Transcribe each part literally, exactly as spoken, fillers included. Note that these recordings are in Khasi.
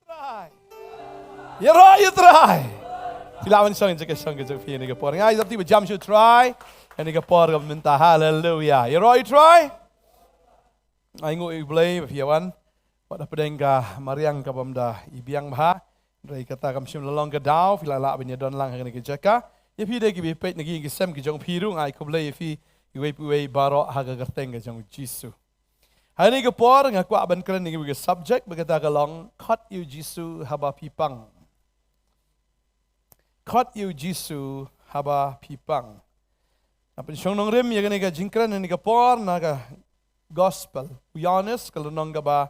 Trai. Ïaroh ïa u Trai. Phi lah ban shong ïa ka shong ka jong phi ïa kane ka por. Nga ïa ti ba jam shuh u Trai. Ïa kane ka por ka mynta, haleluya. Ïaroh ïa u Trai. Ai nguh ïa u Blei ba phi ïa wan. Wat hapdeng ka mariang ka bym da i biang bha. Hynrei kata kam shym la long ka daw phi la lah ban ïa don lang ha kane ka jaka. Ïa phi de kiba peit na ki ïing ki sem ki jong phi ruh, nga ai khublei ïa phi iwei pa iwei baroh ha ka kyrteng ka jong u Jisu. Ha kane ka por nga kwah ban kren ïa ka subject ba kata ka long khot ïa u Jisu haba phi pang. Khot ïa u Jisu haba phi pang. Nga pynshong nongrim ïa kane ka jingkren ha kane ka por na ka gospel u Ïoannis ka lynnong kaba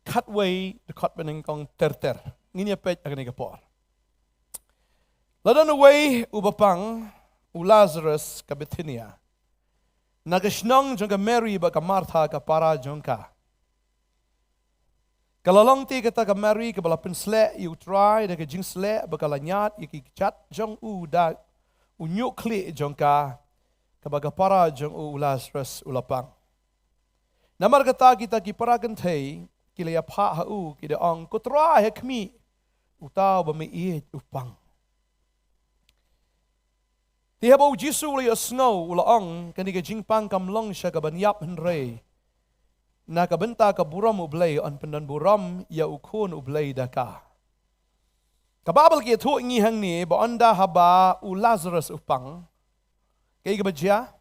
khatwei, dkhot banyngkong ter ter. Ngin ïa peit ha kane ka por. La don uwei uba pang, u Lazarus ka Bethania, na ka shnong jong ka Mary bad ka Martha ka para jong ka. Ka la long te kata ka Mary kaba la pynsleh ïa u Trai da ka jingsleh, bad ka la ñiad ïa ki kjat jong u da u ñiuhkhlieh jong ka, kaba ka para jong u, u Lazarus u la pang. Namar kata kita ki para kynthei ki la ïa phah ha u, ki da ong, "Ko Trai, ha khmih, uta uba me ïeit u pang." Te haba u Jisu u la ïohsngew, u la ong, "Kane ka jingpang kam long sha ka ban ïap, hynrei na ka bynta ka burom U Blei yn pyndon burom ïa u Khun U Blei da ka." Ka Baibl ka ïathuh ïa ngi hangne ba ynda haba u Lazarus u pang, kaei kaba jia?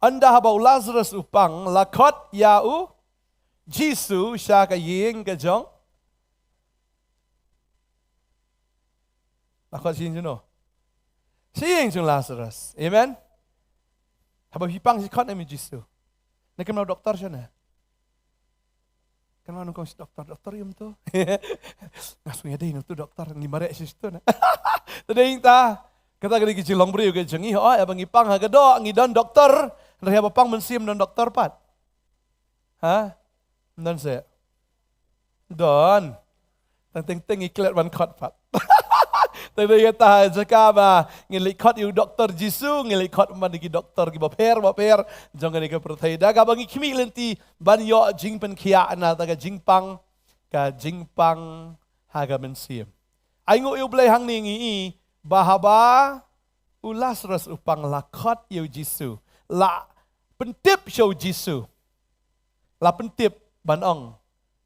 Ynda haba u Lazarus u pang, la khot ïa u Jisu sha ka ïing ka jong. La khot sha ïing jong no? Sha ïing jong Lazarus. Amen. Haba phi pang, phi khot ïa u Jisu. Ngi kynmaw doktor shane. Kynmaw nyngkong sha doktor, "Doktor, ïam to." Nga sngew ïadei na uto u doktor, ngi mareh shisha uto na. Te dei ta, kata ka dei ka jinglong briew ka jong ngi, hooid, haba ngi pang ha ka doh ngi don doktor, hynrei haba pang mynsiem don doktor pat? Ha? Don se? Don. Tang teng teng ngi klet ban khot pat. Te dei kata, jaka ba ngin leit khot ïa u doktor Jisu, ngin leit khot man ki doktor kiba pher ba pher jong kane ka pyrthei. Da kaba ngi khmih lynti ban ïoh jingpynkhiah na kata ka jingpang, ka jingpang ha ka mynsiem. Ai nguh ïa U Blei, hangne ngi i ba haba u Lazarus u pang, la khot ïa u Jisu, la pyntip sha u Jisu. La pyntip ban ong,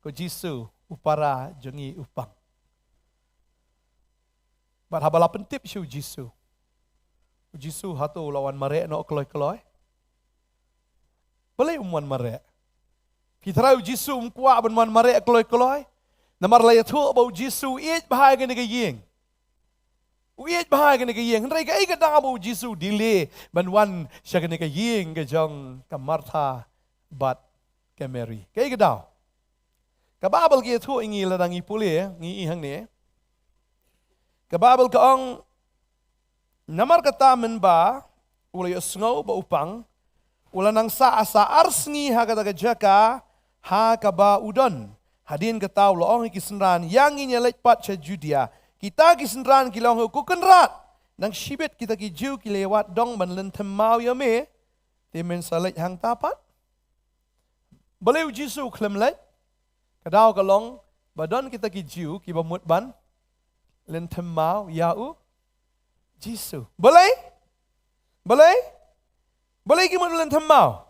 "Ko Jisu, u para jong ngi u pang." Bad haba la pyntip sha u Jisu, u Jisu hato u la wan mareh noh kloi kloi? Balei um wan mareh? Phi tharai u Jisu um kwah ban wan mareh kloi kloi? Namar la ïathuh ba u Jisu u ïeit bha ïa kane ka ïing. U ïeit bha ïa kane ka ïing. Hynrei kaei ka daw ba u Jisu u delay ban wan sha kane ka ïing ka jong ka Martha bad ka Mary? Kaei ka daw? Ka Baibl ka ïathuh ïa ngi, lada ngi pule, ngi i hangne. Ka Baibl ka ong, "Namar kata mynba u la ïohsngew ba u pang, u la nang sah sa ar sngi ha kata ka jaka ha kaba u don. Hadien kata u la ong ha ki synran, 'Ïa ngin ïaleit pat sha Judia.' Kita ki synran ki la ong ha u, 'Ko Kynrad, nang shibit kita ki Jiw ki la ïawad dong ban lynthem maw ïa me, te men sa leit hangta pat.'" Balei u Jisu u khlem leit? Ka daw ka long ba don kita ki Jiw kiba mut ban lynthem maw ïa u Jisu. Balei? Balei? Balei ki mut ban lynthem maw?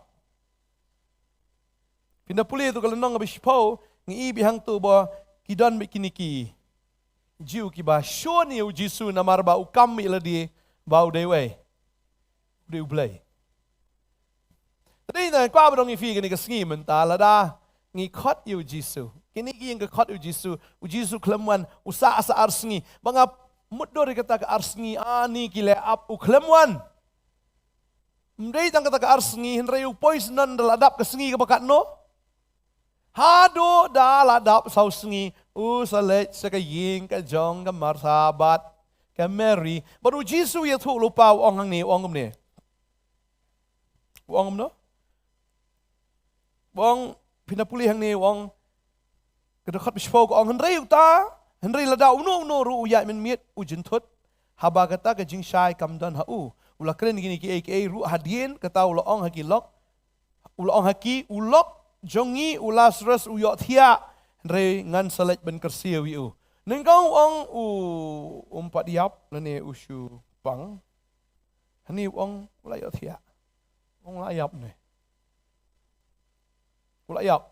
Phin da pule ïa uto ka lynnong kaba shiphew, ngi i ba hangto ba ki don bad kine ki Jiw kiba shun ïa u Jisu namar ba u kam ïa lade ba u dei uei? U dei U Blei. Te dei na kwah ban ong ïa phi kane ka sngi mynta, lada ngi khot ïa u Jisu, kine ki ïing ka khot ïa u Jisu, u Jisu khlem wan, u sah sa ar sngi. Ba nga mutdur ïa kata ka ar sngi, ani ki leh ap u khlem wan. Ym dei tang kata ka ar sngi, hynrei u poi syndon da la dap ka sngi kaba katno? Haduh da la dap saw sngi, u sa leit sha ka ïing ka jong ka Martha bad ka Mary. Bad u Jisu u ïathuh lypa, u ong hangne, u ong kumne. U ong kumno? U ong, phin da pule hangne, u ong, ka dkhot ba shiphew ka ong, "Hynrei uta, hynrei lada uno uno ruh u ïaid mynmiet u jynthut, haba kata ka jingshai kam don ha u." U la kren kine kiei kiei ruh hadien, kata u la ong ha ki lok, u la ong ha ki, "U lok jong ngi u Lazarus u ïohthiah, Hynrei ngan sa leit ban kyrsiew ïa u. Nyngkong u ong u, um pat ïap, lane u shu pang. Hangne u ong u la ïohthiah. U ong la ïap ne. U la ïap.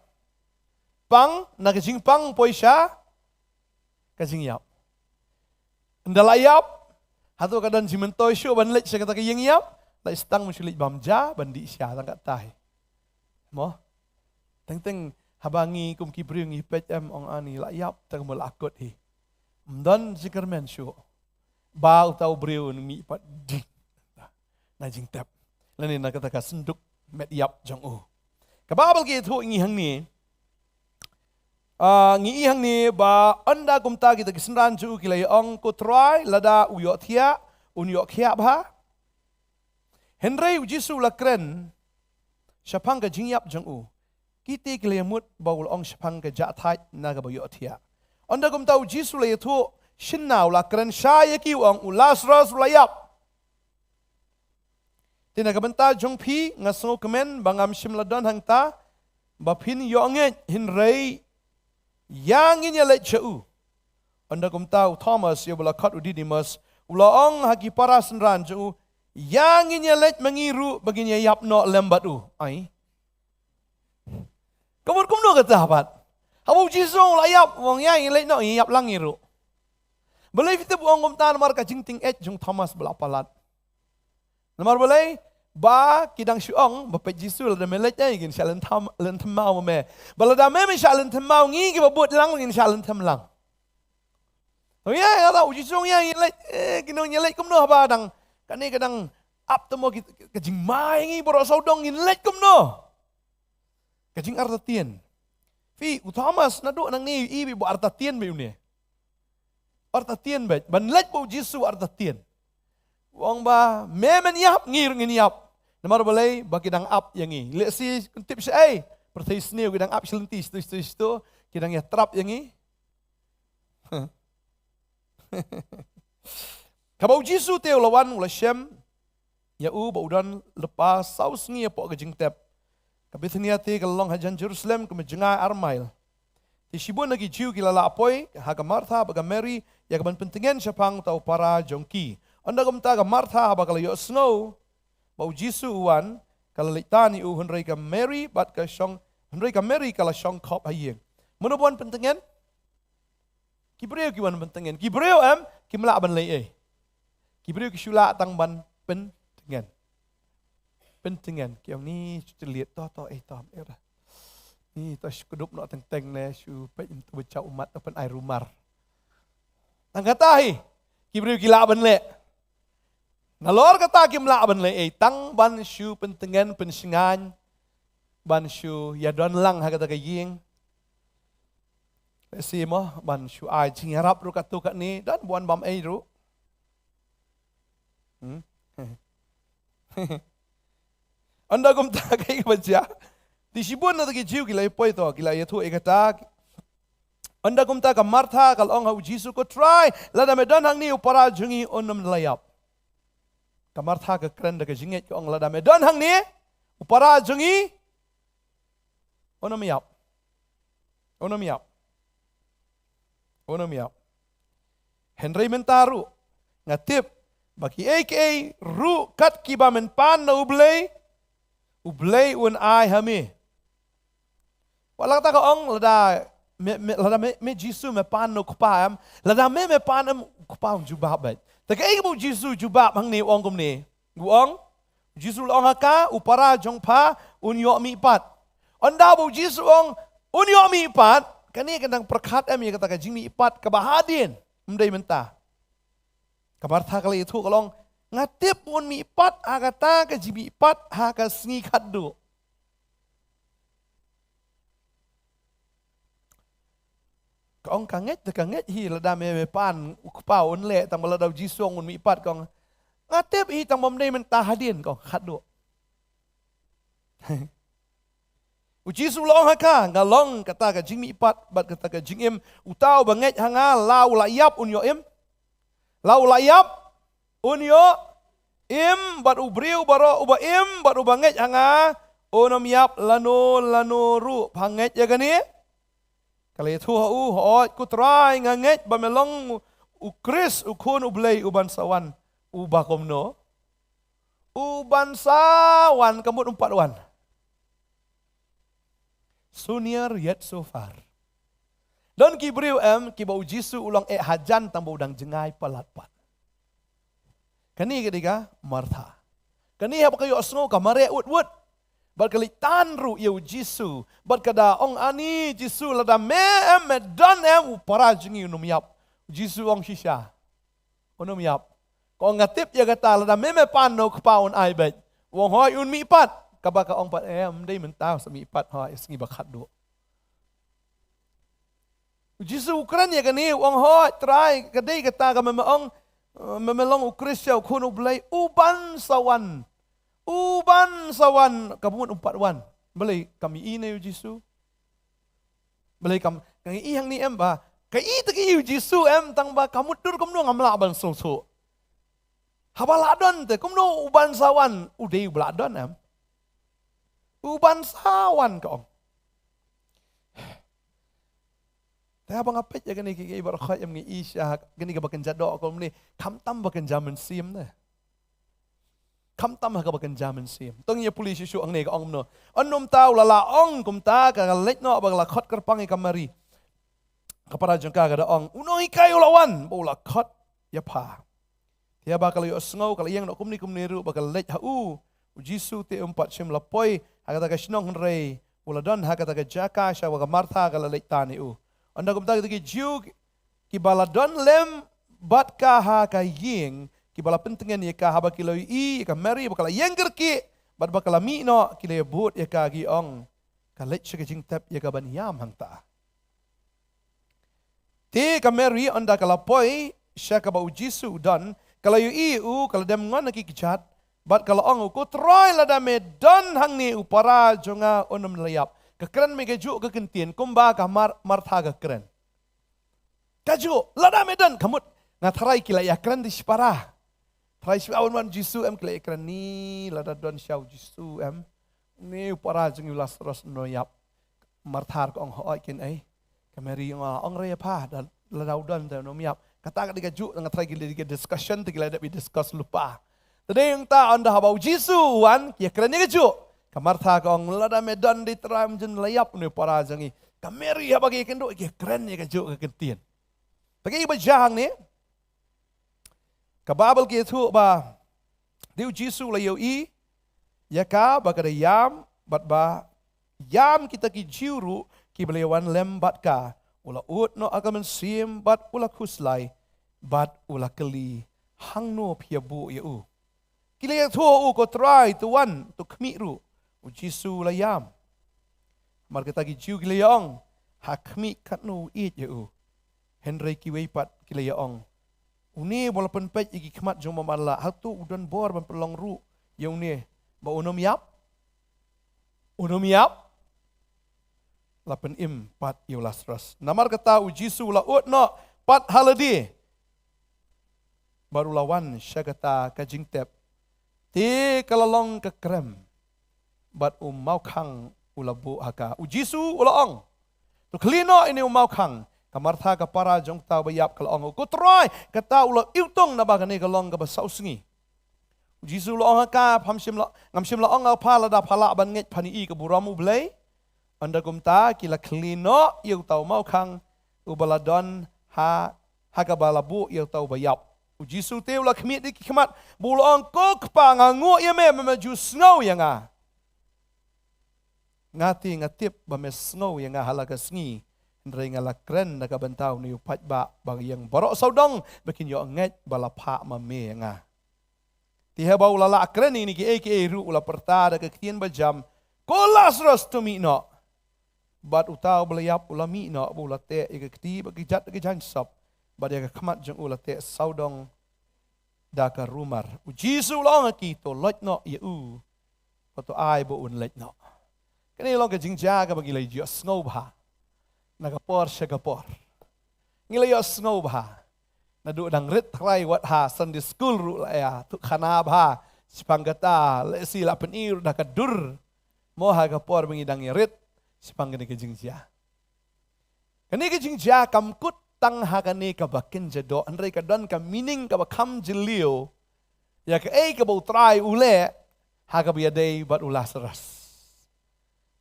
Pang, na ka jingpang poi sha ka jingïap. Ynda la ïap, hato ka don jingmyntoi shuh ban leit sha kata ka ïing ïap? La ïa stang, mut shu leit bam ja ban dih sha tang katta hi. Mo? Teng teng haba ngi kum ki briew ngi peit, em, ong ani la ïap, tang mo la kut hi. Ym don jingkyrmen shuh ba uta u briew un mih pat ding na jingtep lane na kata ka synduk met ïap jong u. Ka Baibl ka ïathuh ïa ngi hangne, ah, ngi i hangne ba ynda kumta kita ki synran jong u ki la ïa ong, "Ko Trai, lada u ïohthiah, un ïoh khiah bha." Hynrei u Jisu u la kren shaphang ka jingïap jong u. Kita ki la ïa mut ba u la ong shaphang ka jahthait na kaba ïohthiah. Ynda kumta u Jisu u la ïathuh shynna, u la kren shai ïa ki, u ong, "U Lasarus u la ïap. Te na ka bynta jong phi nga sngewkmen ba ngam shym la don hangta ba phin ïoh ngeit, hynrei ïa ngin ïa leit sha u." Ynda kumta u Thomas, ïa uba la khot u Didimus, u la ong ha ki para synran jong u, "Ïa ngin ïa leit ma ngi ruh ba ngin ïa ïap noh lem bad u." Ai. Ka mut kumno kata pat? Haba u Jisu u la ïap, u ong, "Ïa, ngi leit noh, ngi ïap lang ngi ruh." Balei phi tip u ong kumta? Namar ka jingting eh jong Thomas ba la palat. Namar balei? Ba ki dang shu ong ba peit Jisu, lada me leit, eh, ngin shah lynthem, lynthem maw ma me. Ba lada me, me shah lynthem maw, ngi kiba bud lang ngin shah lynthem lang. To ïa, ïa, u Jisu ïa, ïa leit, eh, kino ïa leit kumno haba dang, kane ka dang ap tamo ki, ka jingma ïa ngi baroh sawdong, ngin leit kumno? Ka jingartatien. Phi, u Thomas naduh nangne i beit ba artatien beit une. Artatien beit, ban leit bad u Jisu artatien. U ong ba, me men ïap, ngi ruh ngin ïap. Namar balei? Ba ki dang ap ïa ngi. Lehse tip shaei, pyrthei sniew ki dang ap sha lynti, shatu, shatu, shatu, ki dang ïa trap ïa ngi. Kaba u Jisu te u la wan, u la shem ïa u ba u don lypa saw sngi hapoh ka jingtep. Ka Bethania te ka la long hajan Jerusalem kumba jngai ar mail. Te shibun na ki Jiw ki la lah poi ha ka Martha bad ka Mary ïa kaban pyntngen shaphang uta u para jong ki. Ynda kumta ka Martha haba ka la ïohsngew ba u Jisu u wan, ka la leit tan ïa u, hynrei ka Mary bad ka shong, hynrei ka Mary ka la shong khop ha ïing. Mano ba wan pyntngen? Ki briew ki wan pyntngen. Ki briew, em, kim lah ban leh ei. Ki briew ki shu lah tang ban pyntngen. Pyntngen. Ki ong, ni shu tylliat to, to, eh, to, eh, ra. Ni to shu kdup noh teng teng ne, shu peit, em, to ba jop ummat, to pyn-ai rumar. Tang kata hi. Ki briew ki lah ban leh. Nalor kata kim lah ban leh ei, tang ban shu pyntngen, pynshngaiñ, ban shu ïa don lang ha kata ka ïing. Lehse mo, ban shu ai jingïarap ruh katto katne, don ba wan bam ei ruh. Hmm? Ynda kumta kaei kaba jia? Te shibun na ki Jiw ki la ïa poi to, ki la ïathuh ïa kata. Ynda kumta ka Martha ka la ong ha u Jisu, "Ko Trai, lada me don hangne u para jong ngi un ym la ïap." Ka Martha ka kren da ka jingngeit ka ong, "Lada me don hangne u para jong ngi un ym ïap. Un ym ïap. Un ym ïap." Hynrei mynta ruh nga tip ba kiei kiei ruh kat kiba men pan na U Blei, U Blei un ai ha me. Wat la kata ka ong, lada me, me, lada me, me Jisu me pan na u Kpa em, lada me, me pan em, u Kpa un jubab beit. Te kaei kaba u Jisu u jubab hangne, u ong kumne. U ong, u Jisu u la ong ha ka, u para jong pha un ïoh mihpat. Ynda ba u Jisu u ong un ïoh mihpat, kane ka dang pyrkhat em ïa kata ka jingmihpat kaba hadien, ym dei mynta. Ka Martha ka la ïathuh ka la ong, "Nga tip un mihpat ha kata ka jingmihpat ha ka sngi khatduh." Ka ong, "Ka ngeit te ka ngeit hi, lada me, me pan u Kpa un leh, tang ba lada u Jisu u ong un mihpat," ka ong, "Nga tip hi, tang ba ym dei mynta, hadien," ka ong, "khatduh." U Jisu u la ong ha ka, "Nga long kata ka jingmihpat bad kata ka jingim. Uta uba ngeit ha nga, la u la ïap un ïoh im. La u la ïap un ïoh im, bad u briew baroh uba im bad uba ngeit ha nga un ym ïap lano lano ruh. Pha ngeit ïa kane?" Ka la ïathuh ha u, hooid ko Trai, nga ngeit ba me long u Khrist, u Khun u Blei uban sa wan. Uba kumno? Uban sa wan, ka mut um pat wan. So near yet so far. Don ki briew em kiba u Jisu u la ong eh hajan tang ba u dang jngai palat pat. Kane ka dei ka Martha. Kane haba ka ïohsngew ka mareh wut wut. Bad ka leit tan ruh ïa u Jisu. Bad ka da ong, ani Jisu, lada me em, me don em, u para jong ngi un ym ïap. U Jisu u ong, shisha un ym ïap. Ka ong, nga tip ïa kata, lada me me pan na u Kpa un ai beit. U ong, hooid un mih pat. Kaba ka ong pat, eh, ym dei mynta u sa mih pat, hooid, sngi ba khatduh. U Jisu u kren ïa kane, u ong, hooid Trai, ka dei kata kaba me ong, eh, me long u Khrist, u Khun u Blei uban sa wan. Uban sa wan, ka mut um pat wan. Balei kam ïohi ne ïa u Jisu? Balei kam, ka ïohi hangne em ba ka ïohi te ka ïohi u Jisu em, tang ba ka mutdur kumno ngam lah ban sngewthuh. Haba la don te kumno uban sa wan, u dei uba la don em? Uban sa wan, ka ong. Te haba nga peit ïa kane kiei kiei baroh khoit em, nga ïohi sha kane kaba kynja doh kumne, khamtam ba kynja mynsiem ne. Khamtam ha kaba kynja mynsiem. To ngin ïa pule shuh shuh hangne ka ong kumno. Hynrei kumta u la lah ong kumta, ka leit noh bad ka la khot kyrpang ïa ka Mari, ka para jong ka, ka da ong, u nonghikai u la wan bad u la khot ïa pha. Te haba ka la ïohsngew, ka la ïeng noh kumne kumne ruh bad ka la leit ha u. U Jisu te um pat shym la poi ha kata ka shnong, hynrei u la don ha kata ka jaka sha kaba ka Martha ka la leit tan ïa u. Ynda kumta kita ki Jiw kiba la don lem bad ka ha ka ïing, kiba la pyntngen ïa ka, haba ki la ïohi ïa ka Mari ba ka la ïeng kyrkieh bad ba ka la mih noh, ki la ïabud ïa ka, ki ong, ka leit sha ka jingtep ïa kaban ïam hangta. Te ka Mari, ynda ka la poi sha kaba u Jisu u don, ka la ïohi ïa u, ka la dem ngon ha ki kjat bad ka la ong, ko Trai, lada me don hangne, u para jong nga un ym la ïap. Ka kren me kajuh ka kyntien kumba ka Mar-, Martha ka kren. Kajuh, lada me don, ka mut nga tharai ki la ïakren da shipara. Tharai shipara, wan wan Jisu em, ki la ïakren, ni lada don sha u Jisu em, ni u para jong ngi u Lasaros un ym ïap. Martha ka ong, hooid keiñ ei. Ka Mari ong, ong re ïa pha, da lada u don te un ym ïap. Kata ka dei kajuh, nga tharai ki la dei ka discussion te ki la dep discuss lypa. Te dei hangta, ynda haba u Jisu u wan, ki ïakren ïa kajuh. Ka Martha ka ong, lada me don, dei Trai, ym jin la ïap une u para jong ngi. Ka Mari haba ki ïakynduh, ki ïakren ïa kajuh ka kyntien. Te kaei ba jia hangne? Ka Baibl ka ïathuh ba dei u Jisu u la ïohi ïa ka ba ka da ïam, bad ba ïam kita ki Jiw ruh kiba la ïawan lem bad ka, u la ud noh ha ka mynsiem bad u la khuslai, bad u la kylli, hangno phi ïabuh ïa u? Ki la ïathuh ha u, ko Trai, to wan, to khmih ruh. U Jisu u la ïam. Namar kata ki Jiw ki la ïa ong, ha khmih katno u ïeit ïa u? Hynrei kiwei pat ki la ïa ong, une ba la pynpeit ïa ki khmat jong u bymman lah, hato u don bor ban pynlong ruh ïa une ba un ym ïap? Un ym ïap? La pynim pat ïa u Lasaros. Namar kata u Jisu u la ud noh pat ha lade, bad u la wan sha kata ka jingtep. Te ka la long ka krem, bad u mawkhang u la buh ha ka. U Jisu u la ong, to khlieh noh ïa une u mawkhang. Ka Martha ka para jong uta uba ïap ka la ong, ko Trai, kata u la iwtung naba kane ka long kaba saw sngi. U Jisu u la ong ha ka, pham shym la, ngam shym la ong ha pha lada pha lah ban ngeit phan ïohi ka burom U Blei? Ynda kumta ki la khlieh noh ïa uta u mawkhang uba la don ha, ha kaba la buh ïa uta uba ïap. U Jisu te u la khmih da ki khmat bad u la ong, ko Kpa, nga nguh ïa me ba me ju sngew ïa nga. Nga te nga tip ba me sngew ïa nga ha la ka sngi, hynrei nga la kren na ka bynta une u paidbah ba ïeng baroh sawdong ba kin ïoh ngeit ba la phah ma me ïa nga. Te haba u la lah kren ïa kine kiei kiei ruh u la pyrta da ka ktien bajam, ko Lasaros, to mih noh. Bad uta uba la ïap u la mih noh, bad u la teh ïa ka kti bad ka kjat da ka jaiñsop, bad ïa ka khmat jong u la teh sawdong da ka rumar. U Jisu u la ong ha ki, to loit noh ïa u, bad to ai ba un leit noh. Kane long ka jingjia kaba ngi la ïohsngew bha na ka por sha ka por. Ngi la ïohsngew bha. Naduh dang rit tharai wat ha Sunday school ruh la ïathuh khana bha shaphang kata, lehse la pyni ruh da ka dur. Mo ha ka por ba ngi dang ïarit shaphang kane ka jingjia. Kane ka jingjia kam kut tang ha kane kaba kynja doh, hynrei ka don ka meaning kaba kham jylliew ïa kaei kaba U Trai u leh ha kaba ïadei bad u Lasarus.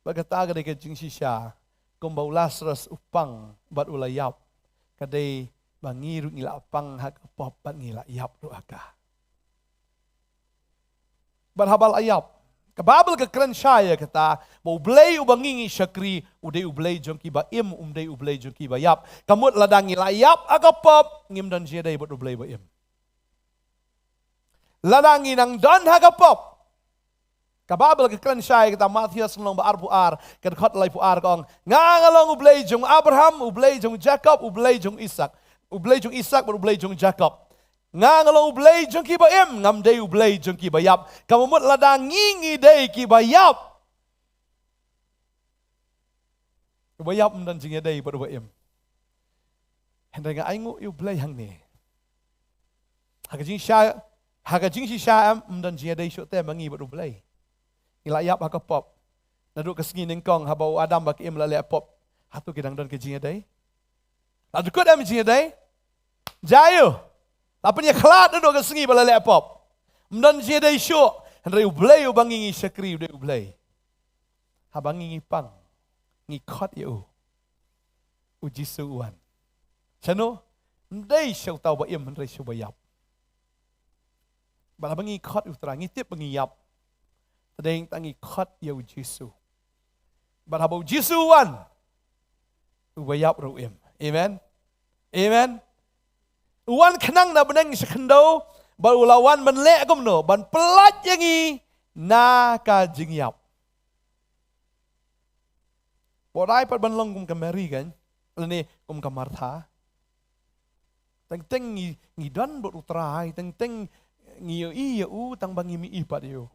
Bad kata ka dei ka jingshisha, kumba u Lasarus u pang bad u la ïap, ka dei ba ngi ruh ngi la pang ha ka pop bad ngi la ïap ruh ha ka. Bad haba la ïap, ka Baibl ka kren shai ïa kata ba U Blei uba ngi ngi shakri u dei U Blei jong kiba im, um dei U Blei jong kiba ïap. Ka mut lada ngi la ïap ha ka pop, ngim don jingïadei bad U Blei ba im. Lada ngi nang don ha ka pop, ka Baibl ka kren shai kata, Mathaios lynnong ba arphew ar, ka dkhot laiphew ar ka ong, "Nga nga long U Blei jong Abraham, U Blei jong Jakob, U Blei jong Isak, U Blei jong Isak bad U Blei jong Jakob. Nga nga long U Blei jong kiba im, ngam dei U Blei jong kiba ïap." Ka mut lada ngi ngi dei kiba ïap, uba ïap um don jingïadei bad uba im. Hynrei nga ainguh ïa U Blei hangne. Ha ka jingshisha, ha ka jingshisha em, um don jingïadei shuh te ma ngi bad U Blei. Ngi la ïap ha ka pop. Naduh ka sngi nyngkong haba u Adam bad ka Im la leh pop, hato ki dang don ka jingïadei? La dkut em jingïadei? Jia ïa u. La pynïakhlad naduh ka sngi ba la leh pop. Um don jingïadei shuh. Hynrei U Blei uba ngi ngi shakri u dei U Blei. Haba ngi ngi pang, ngi khot ïa u, U Jisu u wan. Shano? Ym dei sha uta uba im, hynrei sha uba ïap. Bad haba ngi khot ïa U Trai, ngi tip ba ngi ïap. Te dei tang ngi khot ïa U Jisu. Bad haba U Jisu u wan, uba ïap ruh u im. Amen. Amen. U wan khnang na bneng sha khyndew, bad u la wan ban leh kumno? Ban pyllait ïa ngi na ka jingïap. Ba dei pat ban long kum ka Mary kan, lane kum ka Martha. Teng teng ngi, ngi don bad U Trai, teng teng ngi ïohi ïa u, tang ba ngim ïohi pat ïa u.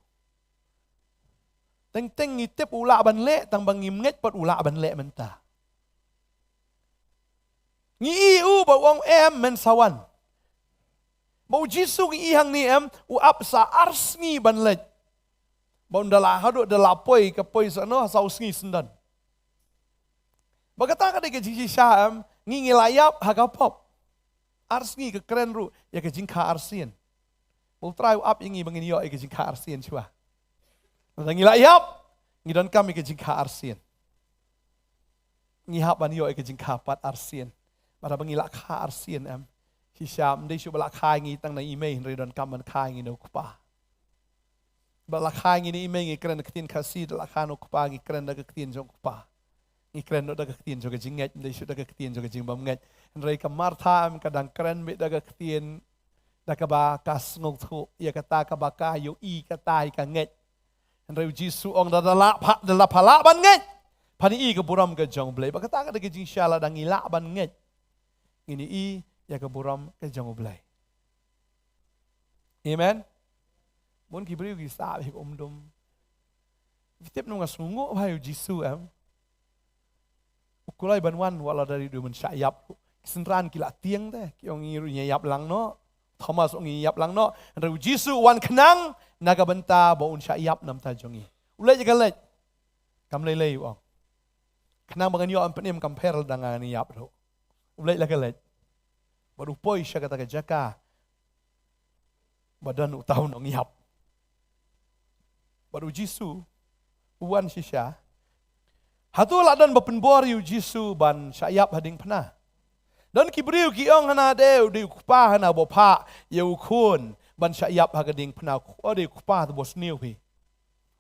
Teng teng ngi tip u lah ban leh, tang ba ngim ngeit pat u lah ban leh mynta. Ngi ïohi u ba u ong em, men sa wan. Ba U Jisu ngi ïohi hangne em, u ap sa ar sngi ban leit. Ba ynda la haduh da la poi, ka poi sa noh, sa u sngi syndon. Ba kata ka dei ka jingshisha em, ngi ngi la ïap ha ka pop. Ar sngi ka kren ruh ïa ka jingkha arsien. Ba U Trai u ap ïa ngi ba ngin ïoh ïa ka jingkha arsien shuwa. Lada ngi la ïap, ngi donkam ïa ka jingkha arsien. Ngi hap ban ïoh ïa ka jingkha pat arsien. Bad haba ngi la kha arsien em, shisha ym dei shuh ba la kha ïa ngi tang na i mei, hynrei donkam ban kha ïa ngi na u Kpa. Ba la kha ïa ngi na i mei ngi kren da ka ktien Khasi, da la kha na u Kpa ngi kren da ka ktien jong u Kpa. Ngi kren da ka ktien jong ka jingngeit, ym dei shuh da ka ktien jong ka jingbymngeit. Hynrei ka Martha em ka dang kren beit da ka ktien da kaba ka sngewthuh ïa kata kaba ka ïohi, kata ïa ka ngeit. Hynrei U Jisu u ong da la pha, da la pha lah ban ngeit, phan ïohi ka burom ka jong U Blei. Ba kata ka dei ka jingshisha, lada ngi lah ban ngeit, ngin ïohi ïa ka burom ka jong U Blei. Amen. Bun ki briew ki sah beit ha ka umdum. Phi tip, nang nga sngewnguh bha ïa U Jisu em. U kloi ban wan wat la da dei u ban shah ïap. Ki synran ki la tieng te, ki ong ngi ruh ngi ïap lang noh. Thomas ong ngi ïap lang noh. Hynrei U Jisu u wan khnang na ka bynta ba un shah ïap na ka bynta jong ngi. U leit la ka leit. Kam lei lei u ong. Khnang ba ngan ïoh ban pynim, kam pher lada ngan ïap ruh. U leit la ka leit. Bad u poi sha kata ka jaka ba don uta u nongïap. Bad U Jisu u wan shisha. Hato la don ba pynbor ïa U Jisu ban shah ïap ha diengphna? Don ki briew ki ong hana de u dei u kpa hana ba phah ïa u khun ban shah ïap ha ka diengphna. U dei u kpa te ba sniew phi.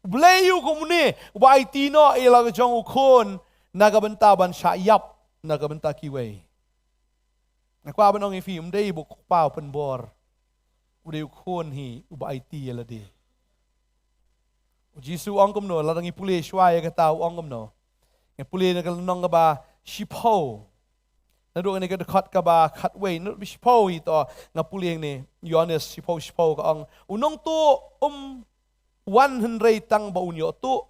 U Blei u kumne uba aiti noh ïa la ka jong u khun na ka bynta ban shah ïap na ka bynta kiwei. Nga kwah ban ong ïa phi, ym dei ba u kpa u pynbor. U dei u khun hi uba aiti ïa lade. U Jisu u ong kumno, lada ngi pule shuwa ïa kata u ong kumno. Ngi pule na ka lynnong kaba shiphew. Naduh kane ka dkhot kaba khatwei, naduh shiphew hi to, nga pule ne, Ïoannis shiphew shiphew ka ong. U nongtuh um wan hynrei tang ba un ïoh tuh,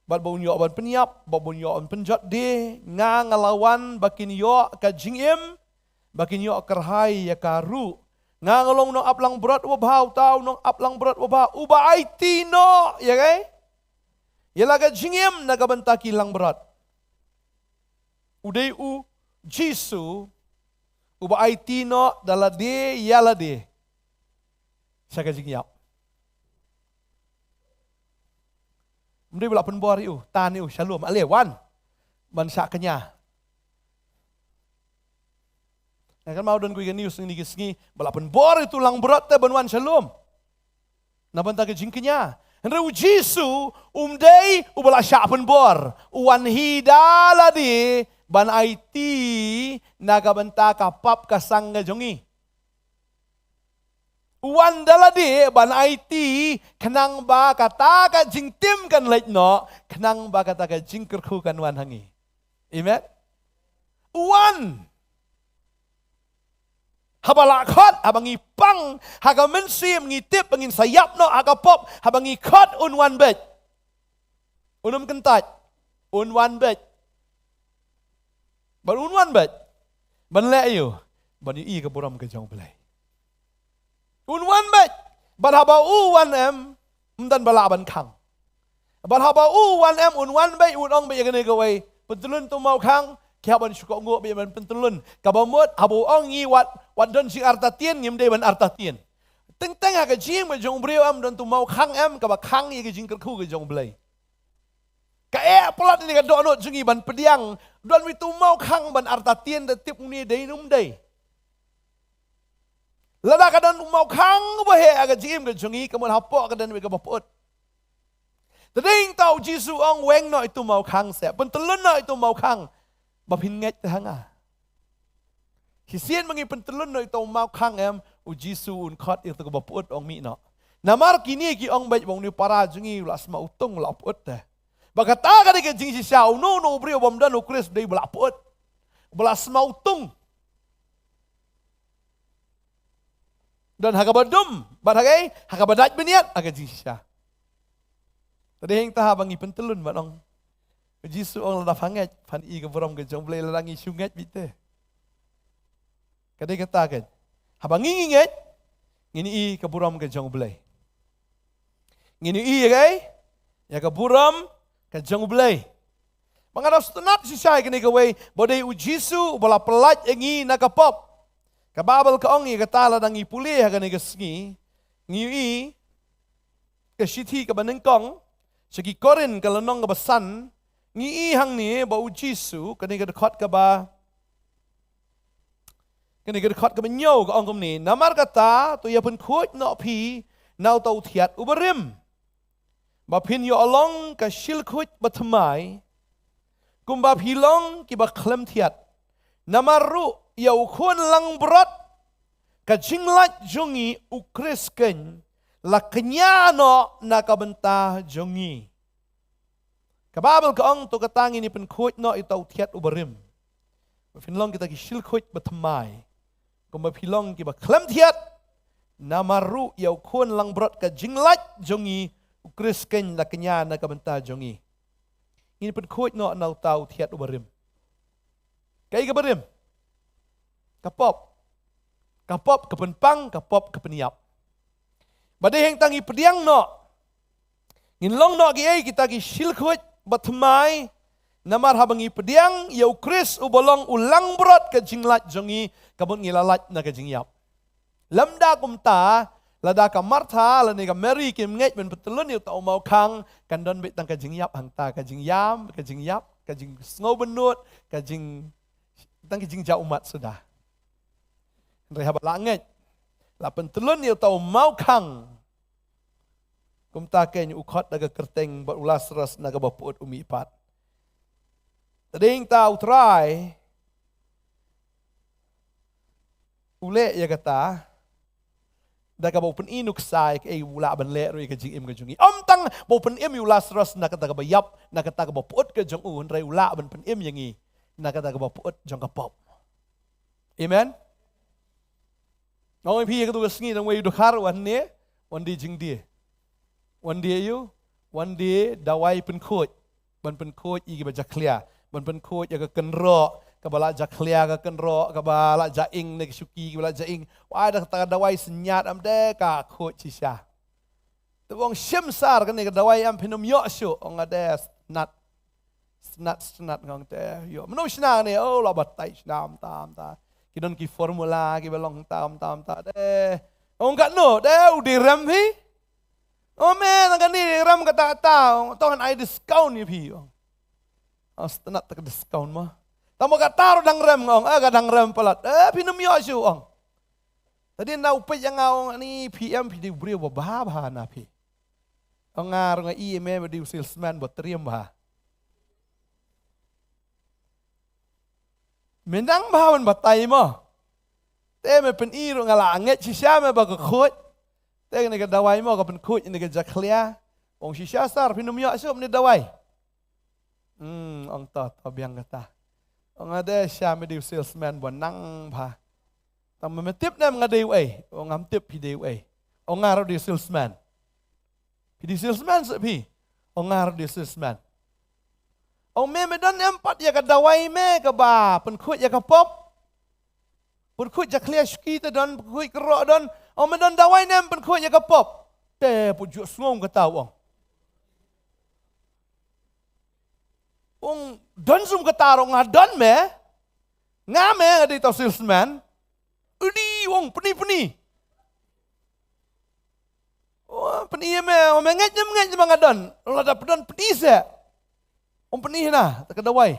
bad ba un ïoh ban pynïap, bad ba un ïoh ban pynjot de. Nga nga la wan ba kin ïoh ka jingim, ba kin ïoh kyrhai ïa ka ruh. Nga nga long u nongap langbrot uba bha, uta u nongap langbrot uba bha uba aiti noh ïa kaei? Ïa la ka jingim na ka bynta ki langbrot. U dei u Jisu uba aiti noh da lade ïa lade sha ka jingïap. Ym dei ba la pynbor ïa u, tan ïa u, shalom, ale wan ban shah kñia. Nga kynmaw don kawei ka news ngi ki sngi ba la pynbor ïa utu u langbrot te ban wan shalom na bynta ka jingkñia. Hynrei u Jisu um dei uba la shah pynbor, u wan hi da lade ban aiti na ka bynta ka pap ka sang ka jong ngi. U wan da lade ban aiti khnang ba kata ka jingtim kan leit noh, khnang ba kata ka jingkyrkhu kan wan ha ngi. Amen. U wan. Haba la khot, haba ngi pang ha ka mynsiem, ngi tip ba ngin sa ïap noh ha ka pop, haba ngi khot, un wan beit. Un ym kyntait. Un wan beit. Bad un wan beit ban leh aïu? Ban ïohi ka burom ka jong U Blei. Un wan beit. Bad haba u wan em, ym don ba lah ban khang. Bad haba u wan em, un wan beit, un ong beit ïa kane kawei, pyntylun utu u mawkhang, ki hap ban shu kohnguh beit ban pyntylun. Kaba mut haba u ong ngi wat, wat don jingartatien, ngim dei ban artatien. Teng teng ha ka jingim ka jong u briew em don utu u mawkhang em, kaba khang ïa ka jingkyrkhu ka jong U Blei. Ka eh palat ïa ka dohnud jong ngi ban pdiang, don utu u mawkhang ban artatien, da tip une dei ne ym dei. Lada ka don u mawkhang uba heh ha ka jingim ka jong ngi, ka mut hapoh ka don uwei kaba pyut. Te dei hangta u Jisu u ong, weng noh ïa utu u mawkhang seh, pyntylun noh ïa utu u mawkhang, ba phin ngeit te ha nga. Shisien ba ngi pyntylun noh ïa utu u mawkhang em, u Jisu un khot ïa utu kaba pyut, ong mih noh. Namar kine ki ong beit ba une u para jong ngi u la sma utung, u la pyut te. Ba kata ka dei ka jingshisha, uno uno u briew bym don u Khrist u dei ba la pyut, ba la sma utung. Don ha kaba dum, bad ha ka, ha kaba dait bniat, ha ka jingshisha. Te dei hangta haba ngi pyntylun ban ong, u Jisu u ong lada phan ngeit, phan ïohi ka burom ka jong U Blei, lada ngi shu ngeit beit te. Ka dei kata ka. Haba ngi ngi ngeit, ngin ïohi ka burom ka jong U Blei. Ngin ïohi ïa ka, ïa ka burom ka jong U Blei. Ba nga dang sngewtynnat shisha ïa kane kawei, ba dei u Jisu uba la pyllait ïa ngi na ka pop. Ka Baibl ka ong ïa kata, lada ngi pule ha kane ka sngi, ngi ïohi ka shithi kaba nyngkong sha ki Korinth ka lynnong kaba san, ngi ïohi hangne ba u Jisu, kane ka dkhot kaba, kane ka dkhot kaba hynñiew ka ong kumne, namar kata to ïa pynkhuid noh phi na uta u thiat uba rim, ba phin ïoh long ka shilkhuid bathymmai, kumba phi long kiba khlem thiat. Namar ruh ïa u khun langbrot ka jinglait jong ngi, u Khrist keiñ, la kñia noh na ka bynta jong ngi. Ka Baibl ka ong to kata ngin ïa pynkhuid noh ïa uta u thiat uba rim, ba phin long kita ki shilkhuid bathymmai, kumba phi long kiba khlem thiat. Namar ruh ïa u khun langbrot ka jinglait jong ngi, u Khrist keiñ, la kñia na ka bynta jong ngi. Ngin pynkhuid noh na uta u thiat uba rim. Kaei kaba rim? Ka pop. Ka pop ka pynpang, ka pop ka pynïap. Ba dei hangta ngi pdiang noh, ngin long noh kiei? Kita ki shilkhuid bathymmai. Namar haba ngi pdiang ïa u Khrist uba long u langbrot ka jinglait jong ngi, ka mut ngi la lait na ka jingïap. Lymda kumta, lada ka Martha lane ka Mary kim ngeit ban pyntylun ïa uta u mawkhang, kan don beit tang ka jingïap hangta, ka jingïam, ka jingïap, ka jingsngewbynnud, ka jing, tang ka jingjia ummat suda. Hynrei haba la ngeit, la pyntylun ïa uta u mawkhang, kumta keiñ u khot da ka kyrteng bad u Lasarus na kaba pyut u mih pat. Te dei hangta u Trai u leh ïa kata da kaba u pyni nuksa ïa kaei u lah ban leh ruh ïa ka jingim ka jong ngi. Ym tang ba u pynim ïa u Lasarus na kata kaba ïap, na kata kaba pyut ka jong u, hynrei u lah ban pynim ïa ngi na kata kaba pyut jong ka pop. Amen. Nga ong ïa phi, ïa katu ka sngi dang wei u dkhar, wan ne, wan die jingdie. Wan die aïu? Wan die dawai pynkhuid. Ban pynkhuid ïa kiba jakhlia. Ban pynkhuid ïa ka kynroh, kaba la jakhlia ka kynroh, kaba la jaing ne ka shuki, kaba la jaing. Wai da kata ka dawai synñiat em de ka khuid shisha. Te ong shim sar kane ka dawai em phin ym ïoh shuh, ong ade nat. Snat, snat nga ong te, ïoh. Mano shna ne, oh, la batai shna, mynta, mynta. Ki don ki formula, kiba long mynta, mynta, mynta. Te, ong katno, te, u dei rem phi. Oh, me, nang kane, rem kata, kata, ong, to ngan ai discount ïa phi, ong. Oh, snat te ka discount mo. Tang ba kata ruh dang rem, nga ong, eh, ka dang rem palat. Eh, phin ym ïoh shuh, ong. Te hadien na u peit ïa nga, ong, ani phi em, phi dei u briew ba bha bha na phi. Ong nga ruh nga i ïa me ba dei u salesman ba triem bha. Me nang bha ban batai mo. Te me pyni ruh nga la ngeit shisha me ba ka khuid. Te kane ka dawai mo ka pynkhuid ïa kane ka jakhlia. Ong shisha sir, phin ym ïoh shuh ïa kane ka dawai. Hmm, ong to, to biang kata. Ong nga de shisha me dei u salesman ba nang bha. Tang ba me tip ne em nga dei uei? Ong ngam tip phi dei uei. Ong nga ruh dei salesman. Phi dei salesman seh phi? Ong nga ruh dei salesman. Ong me, me don em pat ïa ka dawai me kaba pynkhuid ïa ka pop? Pynkhuid jakhlia shuki te don, pynkhuid kyrroh don. Ong me don dawai ne em pynkhuid ïa ka pop? Te put ju sngew kata u ong. Ong don sum kata ruh nga don me. Nga me nga dei tang salesman. Uni ong pyni pyni. Oh, pyni ïa me, ong me ngeit ne em ngeit ba nga don. Lada pdon pyni seh. Ong pyni na, te ka dawai.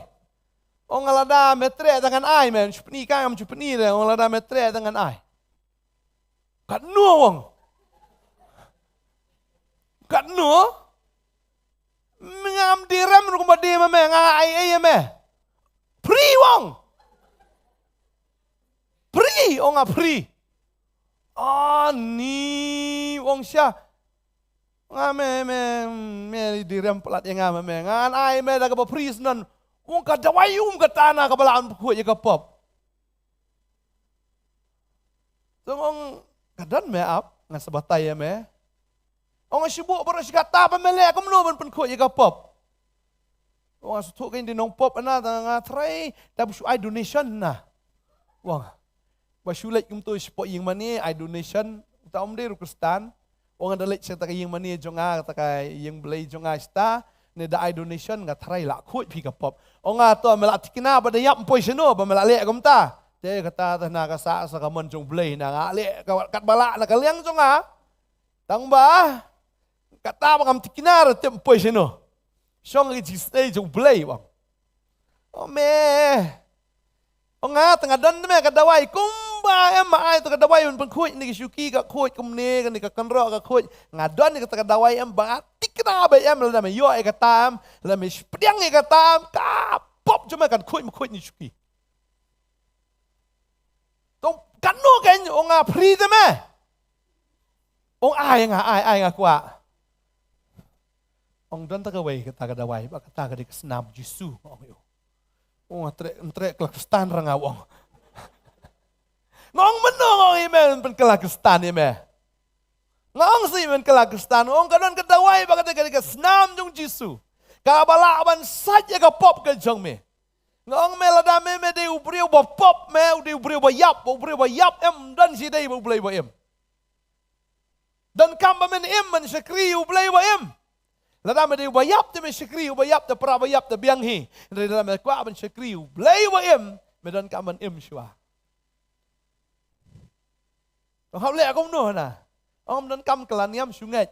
Ong lada me treh te ngan ai me, shu pyni ka ngam shu pyni de, ong lada me treh te ngan ai. Katno ong. Katno. Me ngam dei rem ruh kumba dei ma me, nga ai ei ïa me. Free ong. Free, ong nga free. Ani, ong sha. Nga me, me, me dei rem palat ïa nga me, me. Ngan ai me da kaba free snon. Ong ka dawai um kata na kaba lah ban pynkhuid ïa ka pop. Te nga ong ka don me ap, ngan sa batai ïa me. Ong nga shu buh baroh shi katta, ba me leh kumno ban pynkhuid ïa ka pop. Ong nga shu thoh kein dei nongpop na, te nga tharai da ba shu ai donation na. Ong ba shu leit kumto shapoh ïing mane ai donation, uta um dei ruh Khristan. Ong nga da leit sha kata ka ïing mane jong nga, kata ka ïing Blei jong nga shata, ne da ai donation, nga tharai lah khuid phi ka pop. Ong nga to me lah thikna ba da ïap ym poi shano ba me lah leh kumta. Te kata te na ka sah sa ka mon jong Blei na nga leh ka, katba lah na ka liang jong nga. Tang ba kata ba ngam thikna ruh tip ym poi shano. Shong ka jingisynei jong Blei bang. Oh me. Ong nga te nga don te me ka dawai kumba em ma ai te ka dawai ban pynkhuid ne ka shuki ka khuid kumne, kane ka kynroh ka khuid. Nga don ne kata ka dawai em ba nga thikna ba em, lada me ïoh ïa kata em, lada me pdiang ïa kata em, ka pop jong me kan khuid ma khuid ne shuki. To katno kein, ong nga free te me. Ong ai nga, ai, ai nga kwah. Ong don ta kawei kata ka dawai, ba kata ka dei ka snam Jisu, ong ïa u. Ong nga treh, treh ka la Khristan ra nga ong. Nga ong mano nga ong ïa me, pynkylla Khristan ïa me. Nga ong sih pynkylla Khristan, ong ka don ka dawai ba ka dei ka snam jong Jisu. Kaba lah ban sait ïa ka pop ka jong me. Nga ong me lada me, me dei u briew ba pop me, u dei u briew ba ïap, u briew ba ïap em don shi dei ba u Blei ba im. Donkam ba men im ban shakri u Blei ba im. Lada me dei u ba ïap te me shakri u ba ïap, te para ba ïap te biang hi. Hynrei lada me kwah ban shakri u Blei ba im, me donkam ban im shuwa. Ong hap leh kumno na. Ong donkam kylla niam shu ngeit.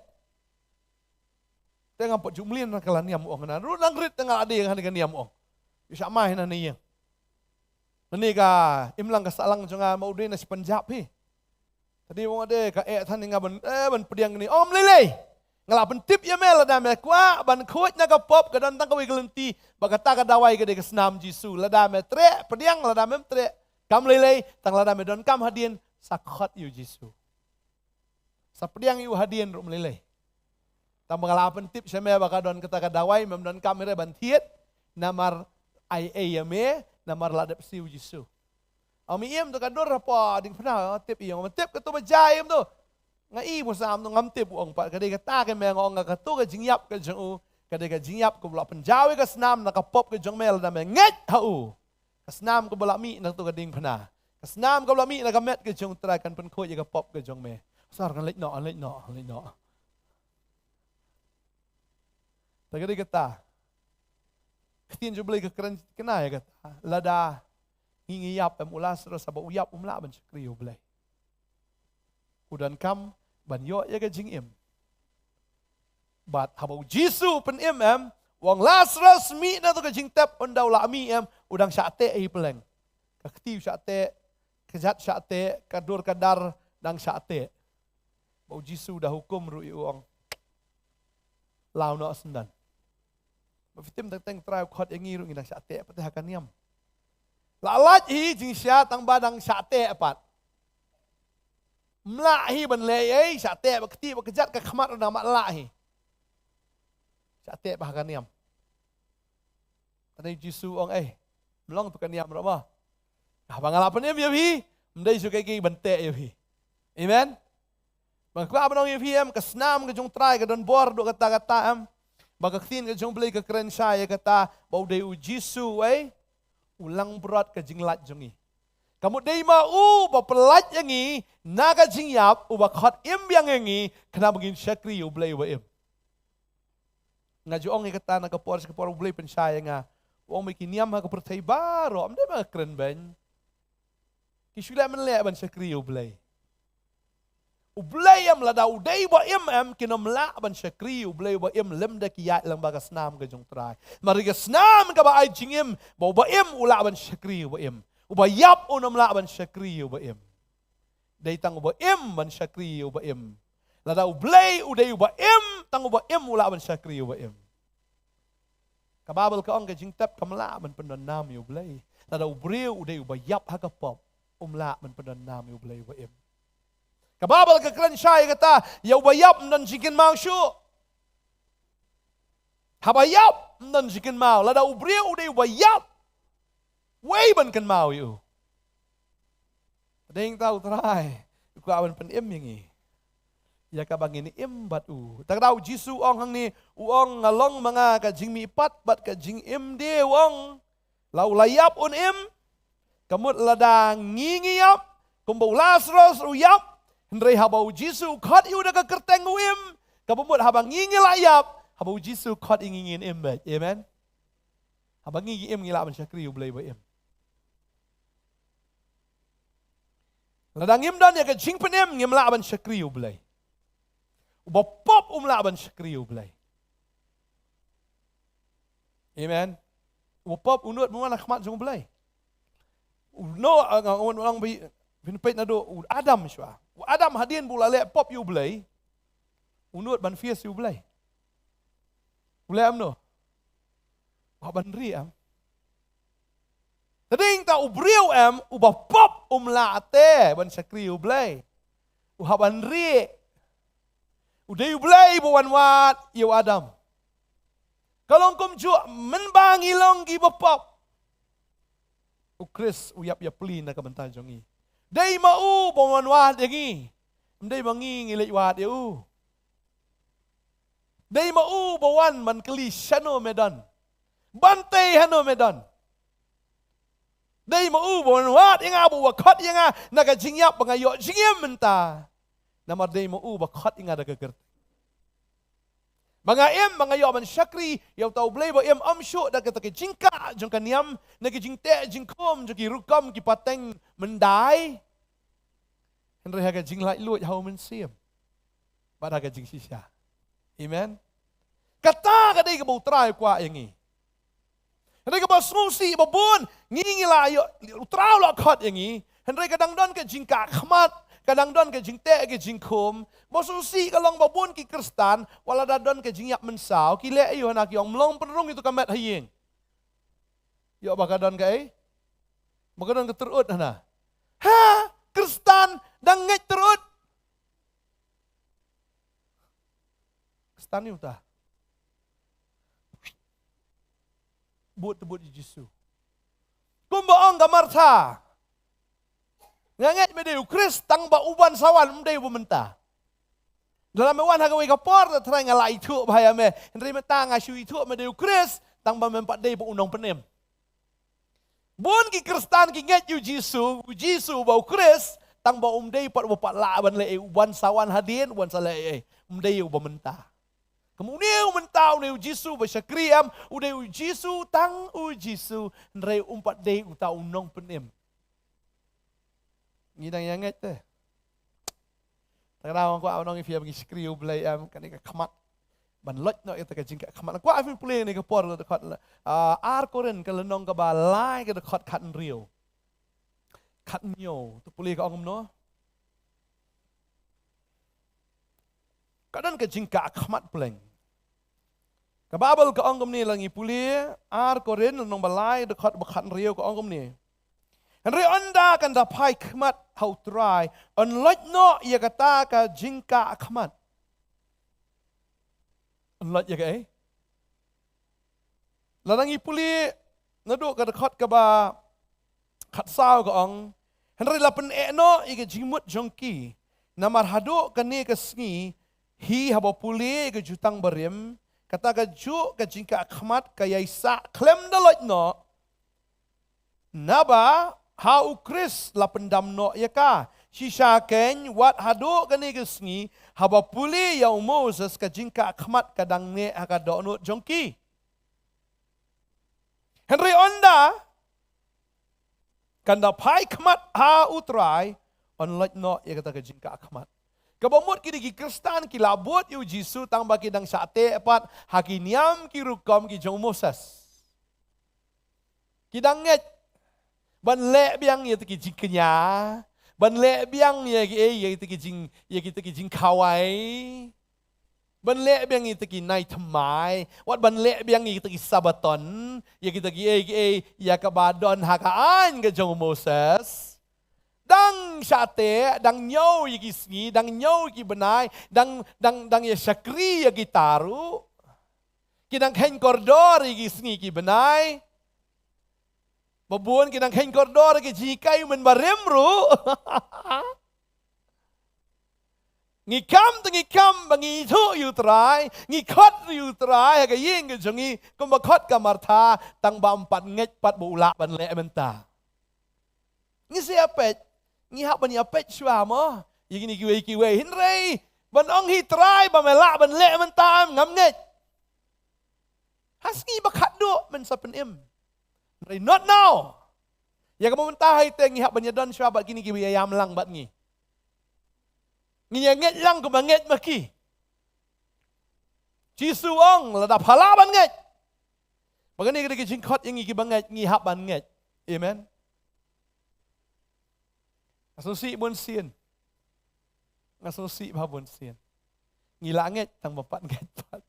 Te ngam pat ju mlien na kylla niam ong na. Ruh nang rit te nga la dei nga ha ne ka niam ong. Ïa sha mai na ne ïing. Na ne ka imlang ka sahlang jong nga ma u dei na shi Punjab hi. Te dei ong de ka eh than nga ban, eh, ban pdiang ne. Ong ym lei lei. Nga la pyntip ïa me lada me kwah ban khuid na ka pop ka don tang kawei ka lynti ba kata ka dawai ka dei ka snam Jisu. Lada me treh pdiang, lada mem treh kam lei lei, tang lada me donkam hadien sa khot ïa u Jisu. Sa pdiang ïa u hadien ruh ym lei lei. Tang ba nga la pyntip sha me ba ka don kata ka dawai, mem donkam re ban thied, namar ai ei ïa me, namar la dep siew Jisu. Ong me im to ka dur hapoh diengphna, tip ïa nga, tip kato ba jai im to. Nga i ba sam to ngam tip, ong pat ka dei kata ka me, nga ong nga kato ka jingïap ka jong u ka dei ka jingïap kaba la pynjaw ïa ka snam na ka pop ka jong me lada me ngeit ha u. Ka snam kaba la mih na kato ka diengphna. Ka snam kaba la mih na ka met ka jong u Trai kan pynkhuid ïa ka pop ka jong me. Sar ngan leit noh, leit noh, leit noh. Te ka dei kata. Ktien jong U Blei ka kren kane ïa kata, lada ngi ngi ïap em, u Lasarus haba u ïap um lah ban shakri ïa U Blei. U donkam ban ïoh ïa ka jingim. Bad haba U Jisu u pynim em, u ong, Lasarus, mih na, to ka jingtep. Ynda u la mih em, u dang shah teh hi pylleng. Ka kti u shah teh, ka jait shah teh, ka dur ka dar dang shah teh. Ba U Jisu u da hukum ruh ïa u, ong, law noh syndon. Ba phi tim teng teng Trai u khot ïa ngi ruh ngi dang shah teh pat ha ka niam. La lait hi jingshisha tang ba dang shah teh pat. Ym lah hi ban leh ei ei, shah teh ba kti ba kjat, ka khmat ruh dang mat lah hi. Shah teh pat ha ka niam. Tang U Jisu u ong, ei, ym long tu ka niam ruh mo. Haba nga la pynim ïa phi, ym dei shuh kaei kaei ban teh ïa phi. Amen. Ba nga kwah ban ong ïa phi em, ka snam ka jong U Trai ka don bor haduh katta katta em. Ba ka ktien ka jong U Blei ka kren shai ïa kata, ba u dei U Jisu, ei, u langbrot ka jinglait jong ngi. Ka mut dei ma u ba pyllait ïa ngi na ka jingïap, uba khot im biang ïa ngi, khnang ba ngin shakri ïa U Blei uba im. Nga ju ong ïa kata na ka por sha ka por, U Blei pynshai ïa nga. U ong, me, ki niam ha ka pyrthei baroh, ym dei ba nga kren beiñ, ki shu leh mynleh ban shakri ïa U Blei. U Blei em, lada u dei uba im em, kin ym lah ban shakri ïa U Blei uba im lymda ki ïaid lyngba ka snam ka jong U Trai. Namar ïa ka snam kaba ai jingim, ba uba im u lah ban shakri ïa uba im. Uba ïap un ym lah ban shakri ïa uba im. Dei tang uba im ban shakri ïa uba im. Lada U Blei u dei uba im, tang uba im u lah ban shakri ïa uba im. Ka Baibl ka ong, ka jingtep kam lah ban pyndonnam ïa U Blei. Lada u briew u dei uba ïap ha ka pop, um lah ban pyndonnam ïa U Blei uba im. Ka Baibl ka kren shai ïa kata, ïa uba ïap ym don jingkynmaw shuh. Haba ïap ym don jingkynmaw, lada u briew u dei uba ïap, wei ban kynmaw ïa u. Dei tang U Trai u kwah ban pynim ïa ngi, ïa kaba ngin im bad u. Tang da U Jisu u ong hangne, u ong, nga long ma nga ka jingmihpat bad ka jingim de, u ong. La u la ïap un im. Ka mut lada ngi ngi ïap, kumba u Lasarus u ïap, hynrei haba U Jisu u khot ïa u da ka kyrteng u im, kaba mut haba ngi ngi la ïap, haba U Jisu u khot ïa ngi ngin im beit. Amen. Haba ngi ngi im ngi lah ban shakri ïa U Blei uba im. Lada ngim don ïa ka jingpynim ngim lah ban shakri ïa U Blei. Uba pop um lah ban shakri ïa U Blei. Amen. Uba pop u nud ban wan ha khmat jong U Blei. U Noah, nga wan wan bi, phin peit naduh u Adam shuwa. U Adam hadien ba u la leh pop ïa U Blei, u nud ban face ïa U Blei. U leh em no? U hap ban rieh em. Te dei tang u briew em, uba pop um lah te ban shakri ïa U Blei. U hap ban rieh. U dei U Blei ba wan wad ïa u Adam. Ka long kumjuh mynba ngi long kiba pop, U Khrist u ïap ïapli na ka bynta jong ngi. Dei ma u ba wan wad ïa ngi. Ym dei ma ngi ngi leit wad ïa u. Dei ma u ba wan ban kylli shano me don, ban tei hano me don. Dei ma u ba wan wad ïa nga, ba u khot ïa nga na ka jingïap ba nga ïoh jingim mynta. Namar dei ma u ba khot ïa nga da ka kyrteng. Ba nga im, ba nga ïoh ban shakri ïa uta U Blei ba im, ym shuh da kata ka jingkah jong ka niam, na ka jingteh jingkhum jong ki rukom ki pateng myndai. Hynrei ha ka jinglaitluid ha U Mynsiem bad ha ka jingshisha. Amen. Kata ka dei kaba U Trai u kwah ïa ngi. Hynrei kaba sngewsih ba bun ngi ngi la ïoh, U Trai u la khot ïa ngi, hynrei ka dang don ka jingkah khmat, ka dang don ka jingteh ka jingkhum. Ba sngewsih ka long ba bun ki Khristan wat la da don ka jingïap mynsaw ki leh ïa u hana, ki ong, mlong pynrung ïa tu ka met ha ïing. Ïoh ba ka don kaei? Ba ka don ka tyrut hana. Ha, Khristan dang ngeit tyrut. Khristan ïa uta. Bud te bud ïa Jisu. Kumba ong ka Martha, nga ngeit me dei U Khrist, tang ba u ban sa wan, ym dei uba mynta. Lada me wan ha kawei ka por, te Trai nga la ithuh bha ïa me. Hynrei mynta nga shu ithuh me dei U Khrist, tang ba mem pat dei ba u nongpynim. Bun ki Khristan ki ngeit ïa U Jisu, U Jisu uba U Khrist, tang ba um dei pat uba pat lah ban leh ei, u ban sa wan hadien, u ban sa leh ei, ym dei uba mynta. Kum une u mynta, une u Jisu ba shakri em, une u Jisu, tang u Jisu, hynrei um pat dei uta u nongpynim. Ngi dang ïa ngeit te. Tang da ong kwah ban ong ïa phi ba ngi shakri ïa u Blei em, kane ka khmat ban loit noh ïa kata ka jingkah khmat. Kwah phin pule ïa kane ka por, la dkhot la, ah, ar Korinth ka lynnong kaba lai ka dkhot khathynriew. Khathynñiew, to pule ka ong kumno. Ka don ka jingkah khmat pleng. Ka Baibl ka ong kumne, la ngi pule, ar Korinth lynnong ba lai dkhot ba khathynriew ka ong kumne. Hynrei ynda kan da phai khmat ha u Trai, yn loit noh ïa kata ka jingkah khmat. Yn loit ïa kaei? Lada ngi pule naduh ka dkhot kaba khatsaw ka ong, hynrei la pyneh noh ïa ka jingmut jong ki. Namar haduh kane ka sngi, hi haba pule ïa ka jutang barim, kata kajuh ka jingkah khmat ka ïai sah khlem da loit noh. Naba ha u Khrist la pyndam noh ïa ka. Shisha kein, wat haduh kane ka sngi, haba pule ïa u Moses, ka jingkah khmat ka dang neh ha ka dohnud jong ki. Hynrei ynda kan da phai khmat ha u Trai, yn loit noh ïa kata ka jingkah khmat. Kaba mut ki dei ki Khristan ki la bud ïa u Jisu tang ba ki dang shah teh pat ha ki niam ki rukom ki jong u Moses. Ki dang ngeit ban leh biang ïa kita ki jingkñia, ban leh biang ïa ki, eh, ïa kita ki jing, ïa kita ki jingkhawai, ban leh biang ïa kita ki nai thymmai, wat ban leh biang ïa kita ki Sabaton, ïa kita ki, eh, ki, eh, ïa kaba don ha ka aiñ ka jong u Moses. Dang shah teh, dang ñiew ïa ki sngi, dang ñiew ïa ki bnai, dang, dang, dang ïa shakri ïa kita ruh. Ki dang kheiñ kordor ïa ki sngi ki bnai. Ba bun ki dang kheiñ kordor ïa ki jinghikai mynbarim ruh. Ngi kam te ngi kam ba ngi ithuh ïa u Trai, ngi khot ïa u Trai ha ka ïing ka jong ngi, kumba khot ka Martha, tang ba ym pat ngeit pat ba u lah ban leh mynta. Ngi sa ïa peit, ngi hap ban ïa peit shuwa mo ïa kine kiwei kiwei, hynrei ban ong hi Trai ba me lah ban leh mynta, ngam ngeit. Ha sngi ba khatduh men sa pynim. Hynrei not now. Ïa kaba mynta hi te ngi hap ban ïa don shuwa bad kine kiba ïa ïam lang bad ngi. Ngi ïa ngeit lang kumba ngeit ma ki. Jisu ong, lada pha lah ban ngeit, ba kane ka dei ka jingkhot ïa ngi kiba ngeit, ngi hap ban ngeit. Amen. Nga sngewsih bun sien. Nga sngewsih bha bun sien. Ngi la ngeit tang bym pat ngeit pat.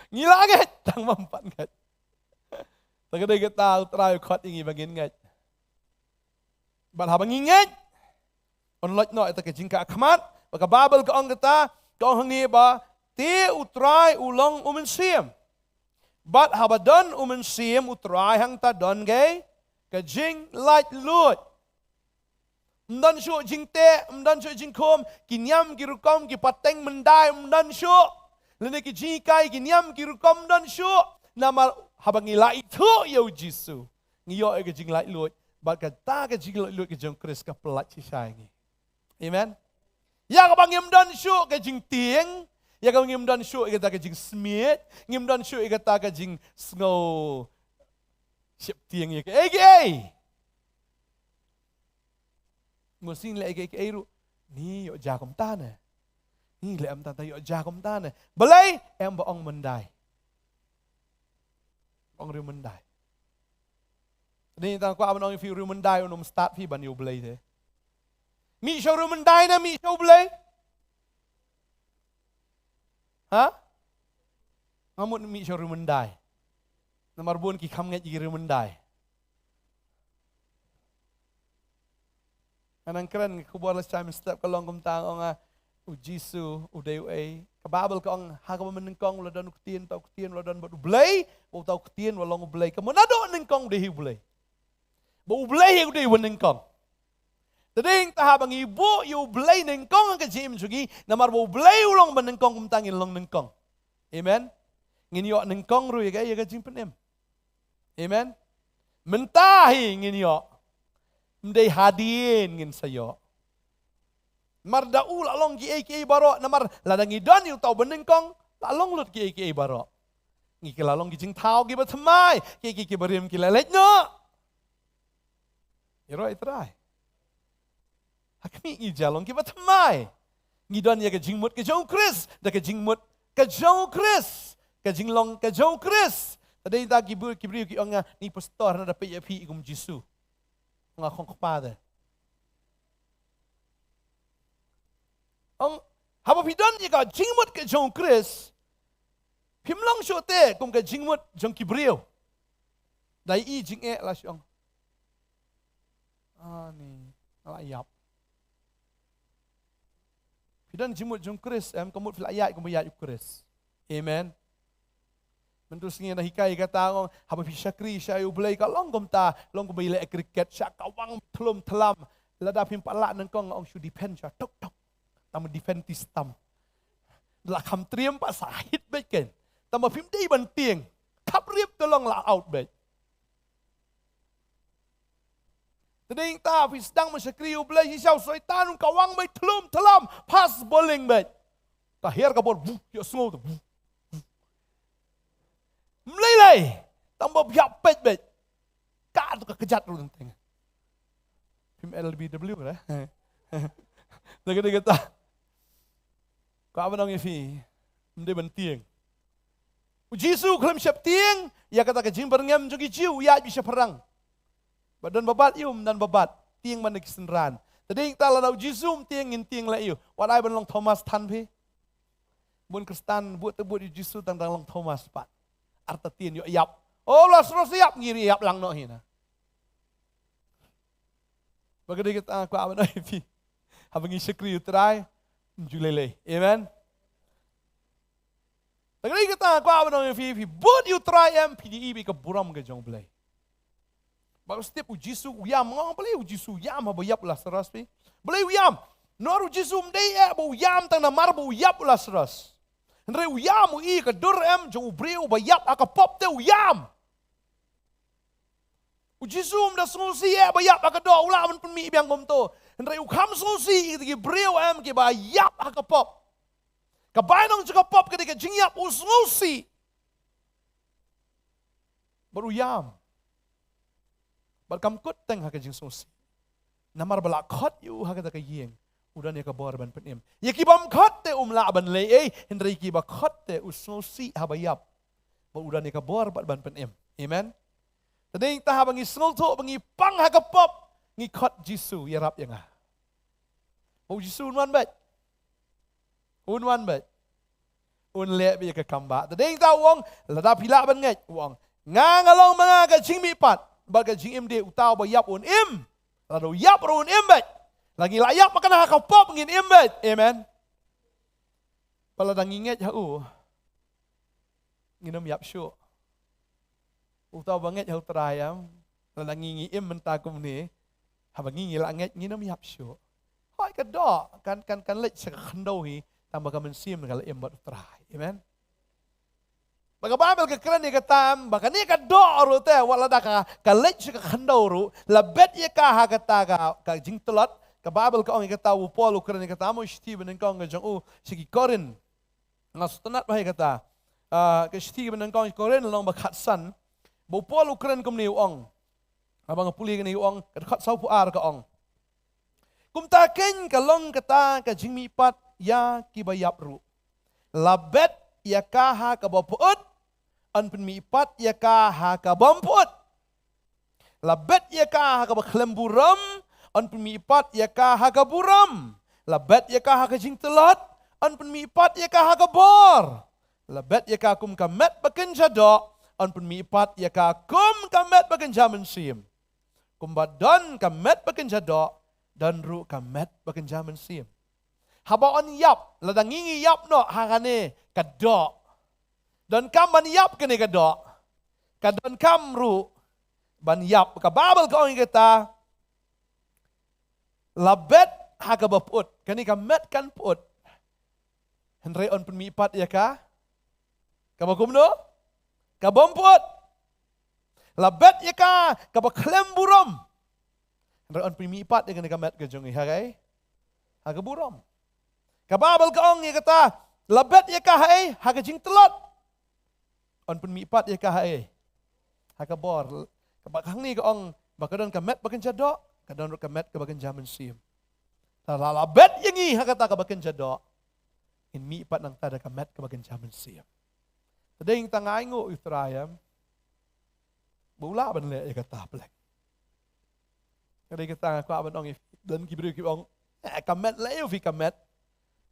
Ngi la ngeit tang bym pat ngeit. Te ka dei kata u Trai u khot ïa ngi ba ngin ngeit. Bad haba ngi ngeit, yn loit noh ïa kata ka jingkah khmat. Bad ka Baibl ka ong kata, ka ong hangne ba te u Trai u long u Mynsiem. Bad haba don u Mynsiem u Trai hangta don ka, ka jinglaitluid. Ym don shuh jingteh, ym don shuh jingkhum, ki niam ki rukom, ki pateng myndai ym don shuh. Lane ki jinghikai, ki niam ki rukom ym don shuh. Namar haba ngi la ithuh ïa u Jisu, ngi ïoh ïa ka jinglaitluid. Bad kata ka jinglaitluid ka jong u Khrist ka pyllait shisha ïa ngi. Amen. Ïa kaba ngim don shuh ka jingtieng, ïa kaba ngim don shuh ïa kata ka jingsmiej, ngim don shuh ïa kata ka jingsngew sheptieng ïa kaei kaei. Mo sing leh kaei kaei ruh, ni ïoh jia kumta ne, ni leh kumta, ïoh jia kumta ne. Balei? Em ba ong myndai. Ong riewmyndai. Ni tang kwah ban ong ïa phi, riewmyndai un ym stad phi ban ïa u Blei te. Mih sha u riewmyndai ne mih sha u Blei? Ha? Nga mut mih sha u riewmyndai. Namar bun ki kham ngeit ïa ki riewmyndai. Nga nang kren ka khubor lashai mynstep ka long kumta, nga ong, ah, u Jisu u dei uei? Ka Baibl ka ong ha kaba mynnyngkong u la don u Ktien, uta u Ktien u la don bad u Blei, bad uta u Ktien u la long u Blei. Ka mut naduh nyngkong u dei hi u Blei. Bad u Blei hi u dei uba nyngkong. Te dei hangta haba ngi buh ïa u Blei nyngkong ha ka jingim jong ngi, namar ba u Blei u long ba nyngkong, kumta ngin long nyngkong. Amen. Ngin ïoh nyngkong ruh ïa ka, ïa ka jingpynim. Amen. Mynta hi ngin ïoh. Ym dei hadien ngin sa ïoh. Namar da u la long kiei kiei baroh, namar lada ngi don ïa uta u banyngkong, la long lut kiei kiei baroh. Ngi ki la long ki jingthaw kiba thymmai, kiei kiei kiba rim ki la leit noh. Ïaroh ïa u Trai. Ha khmih ngi ju long kiba thymmai. Ngi don ïa ka jingmut ka jong u Khrist, da ka jingmut ka jong u Khrist, ka jinglong ka jong u Khrist. Te dei ta ki briew, ki briew ki ong ïa ngi, pastor, hana da peit ïa phi kum Jisu. Nga khong kpa de. Ong, haba phi don ïa ka jingmut ka jong u Khrist, phim long shuh te kum ka jingmut jong ki briew. Da i jingeh la shu ong, ani, nga la ïap. Phi don jingmut jong u Khrist em, ka mut phi la ïaid kumba ïaid u Khrist. Amen. Mynta sngi na hikai kata, nga ong, haba phi shakri sha u Blei ka long kumta, long kumba i leh cricket, sha kawang thlum thlam. Lada phim pat lah nyngkong, nga ong, shu defend sha tok tok. Tang defend ti stump. La kham triem pat sa hit beit ken. Tang ba phim dei ban tieng. Khap riap ka long la out beit. Te dei ta phi sdang ban shakri u Blei, shisha u Soitan un kawang beit thlum thlam, fast bowling beit. Ka hiar ka bor, buh, ïa sngew tu, buh. Mlei lei, tang ba biap peit beit. Ka tu ka kjat ruh teng teng. Phim L B W re. Te ka dei kata. Ka ban ong ïa phi, ym dei ban tieng. U Jisu khlem sheptieng ïa kata ka jingbyrngem jong ki Jiw, u ïaid beit shaphrang. Ba don ba bat ïa u, ym don ba bat. Tieng ban da ki synran. Te dei ta lada u Jisu ym tieng, ngin tieng leh ïa u. Wat ai ban long Thomas than phi. Bun Khristan bud te bud ïa u Jisu tang dang long Thomas pat. Artatien ïoh ïap. Oh, Lasarus ïap, ngi ruh ïap lang noh hi na. Ba ka dei kata, kwah ban ong ïa phi, haba ngi shakri ïa u Trai, ym ju lei lei. Amen. Ba ka dei kata, kwah ban ong ïa phi, phi bud ïa u Trai em, phi dei i bad ka burom ka jong u Blei. Ba u step u Jisu u ïam, nga ong balei u Jisu u ïam haba ïap u Lasarus phi. Balei u ïam? Namar u Jisu ym dei eh ba u ïam tang namar ba u ïap u Lasarus. Hynrei u ïam, u i ka dur em jong u briew ba ïap ha ka pop te u ïam. U Jisu um da sngewsih eh ba ïap ha ka doh, u lah ban pynmih biang kumto. Hynrei u kham sngewsih ïa ki briew em kiba ïap ha ka pop. Ka bainong jong ka pop ka dei ka jingïap, u sngewsih. Bad u ïam. Bad kam kut teng ha ka jingsngewsih. Namar ba la khot ïa u ha kata ka ïing, u don ïa ka bor ban pynim. Ïa ki bym khot te um lah ban leh ei, hynrei ïa kiba khot te u sngewsih haba ïap. Ba u don ïa ka bor bad ban pynim. Amen. Te dei ta haba ngi sngewthuh ba ngi pang ha ka pop, ngi khot Jisu, ïarap ïa nga. Ba u Jisu un wan beit. Un wan beit. Un leh beit ïa ka kam ba. Te dei ta u ong, lada phi lah ban ngeit, u ong, nga nga long ma nga ka jingmihpat bad ka jingim die, uta uba ïap un im. Lada u ïap ruh un im beit. Lada ngi la ïap ma kane ha ka pop ngin im beit. Amen. Ba lada ngi ngeit ha u, ngin ym ïap shuh. Uta uba ngeit ha u Trai em, lada ngi ngi im mynta kumne, haba ngi ngi la ngeit ngin ym ïap shuh. Hooid ka doh kan, kan, kan leit sha ka khyndew hi, tang ba ka mynsiem ka la im bad u Trai. Amen. Ba ka Baibl ka kren ïa kata em, ba kane ka doh ruh te, wat lada ka, ka leit sha ka khyndew ruh, la bet ïa ka ha kata ka, ka jingtlot, ka Baibl ka ong ïa kata, u Paul u kren ïa kata, mo shithi ba nyngkong ka jong u sha ki Korinth. Nga sngewtynnat bha ïa kata. Ah, ka shithi ba nyngkong Korinth lynnong ba khatsan. Ba u Paul u kren kumne u ong. Haba nga pule kane u ong, ka dkhot sawphew ar ka ong. Kumta keiñ ka long kata ka jingmihpat ïa kiba ïap ruh. La bet ïa ka ha kaba pyut, yn pynmihpat ïa ka ha kaba ym pyut. La bet ïa ka ha kaba khlem burom, yn pynmihpat ïa ka ha ka burom. La bet ïa ka ha ka jingtlot, yn pynmihpat ïa ka ha ka bor. La bet ïa ka kum ka met ba kynja doh, yn pynmihpat ïa ka kum ka met ba kynja mynsiem. Kumba don ka met ba kynja doh, don ruh ka met ba kynja mynsiem. Haba yn ïap, lada ngi ngi ïap noh ha kane ka doh. Donkam ban ïap kane ka doh. Ka donkam ruh ban ïap. Ka Baibl ka ong ïa kata, la bet ha kaba pyut. Kane ka met kan pyut. Hynrei yn pynmihpat ïa ka kaba kumno? Kaba ym pyut. La bet ïa ka kaba khlem burom. Hynrei yn pynmihpat ïa kane ka met ka jong ngi, ha ka ei? ha ka burom. Ka Baibl ka ong ïa kata, la bet ïa ka ha ei, ha ka jingtlot. Yn pynmihpat ïa ka ha ei, ha ka bor. Kaba hangne ka ong ba ka don ka met ba kynja doh, ka don ruh ka met kaba kynja mynsiem. Te la la bet ïa ngi ha kata kaba kynja doh, ngin mihpat nangta da ka met kaba kynja mynsiem. Te dei ngi tang ai nguh ïa U Trai em. Ba u lah ban leh ïa kata, pleng. Ka dei kata nga kwah ban ong ïa phi, don ki briew ki ong, eh, ka met, leh ïa phi ka met.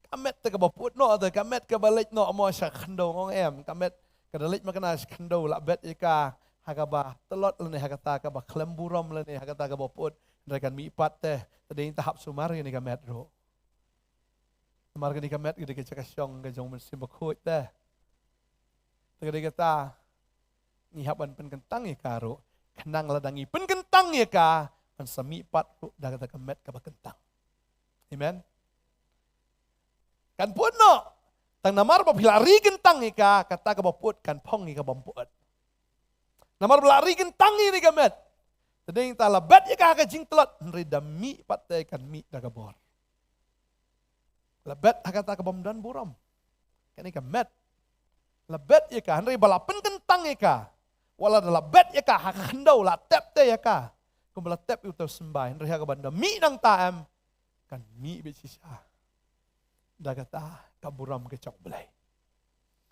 Ka met te kaba put noh, te ka met kaba leit noh mo sha khyndew, ong em. Ka met ka da leit ma kane sha khyndew, la bet ïa ka ha kaba tlot lane ha kata kaba khlem burom lane ha kata kaba put. Hynrei kan mihpat te, te dei ngi ta hap sumar ïa kane ka met ruh. Namar kane ka met ka dei ka jaka shong ka jong U Mynsiem Bakhuid te. Te ka dei kata ngi hap ban pynkyntang ïa ka ruh. Khnang lada ngi pynkyntang ïa ka, yn sa mihpat ruh da kata ka met kaba kyntang. Amen. Kan put noh. Tang namar ba phi la ri kyntang ïa ka, kata kaba put kan phong ïa ka bym put. Namar ba la ri kyntang ïa kane ka met. Te dei ngi ta la bet ïa ka ha ka jingtlot, hynrei da mihpat te kan mih da ka bor. La bet ha kata ka bym don burom. Kane ka met. La bet ïa ka, hynrei ba la pynkyntang ïa ka. Wat la da la bet ïa ka ha khyndew, la tep te ïa ka. Kumba la tep ïa uta u symbai, hynrei ha kaba da mih nangta em, kan mih beit shisha da kata ka burom ka jong U Blei.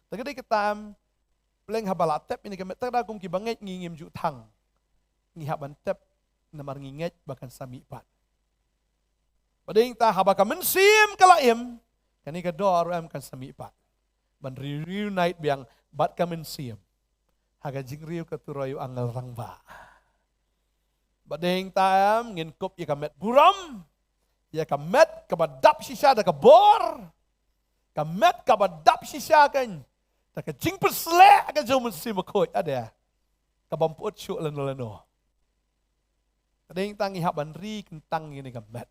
Te ka dei kata em, pleng haba la tep ïa kane ka met, te ka da kum kiba ngeit ngi ngim ju thang. Ngi hap ban tep namar ngi ngeit ba kan sa mihpat. Ba dei ngi ta haba ka mynsiem ka la im, kane ka doh ruh em kan sa mihpat. Ban reunite biang bad ka mynsiem ha ka jingriew ka turoi u angel rangbah. Ba dei ngi ta em, ngin kup ïa ka met burom, ïa ka met kaba dap shisha da ka bor, ka met kaba dap shisha kan da ka jingpynshlur ka jong U Mynsiem Bakhuid, ade, ka bym put shuh lano lano. Ka dei ngi ta ngi hap ban ri kyntang ïa kane ka met.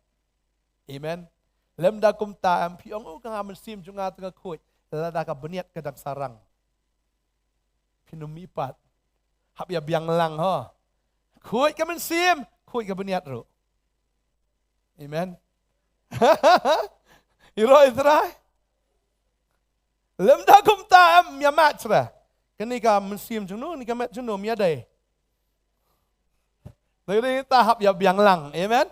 Amen. Lymda kumta em, phi ong, oh, ka nga mynsiem jong nga te nga khuid. Lada ka bniat ka dang sarang, phin ym mihpat. Hap ïa biang lang ho. Khuid ka mynsiem, khuid ka bniat ruh. Amen. Ïaroh ïa U Trai. Lymda kumta em, ym ïa mad shuh. Kane ka mynsiem jong no, kane ka met jong no, ym ïadei. Te ka dei ta hap ïa biang lang. Amen.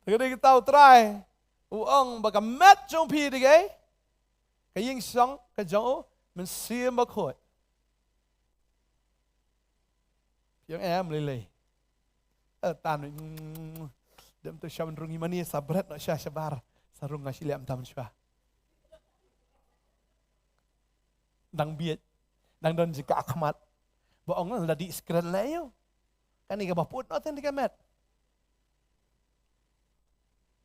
Te ka dei kata U Trai u ong ba ka met jong phi dei kaei? Ka ïingshong ka jong U Mynsiem Bakhuid. Phi ong em lei lei. Eh, tan, mm, dem tu sha ban rung imani sa bret noh sha shabar. Sa rung nga shi lem tam sha. Dang bieit, dang don jingkha khmat. Ba ong la dih skret leh ïoh. Kane kaba put noh tang da ka met.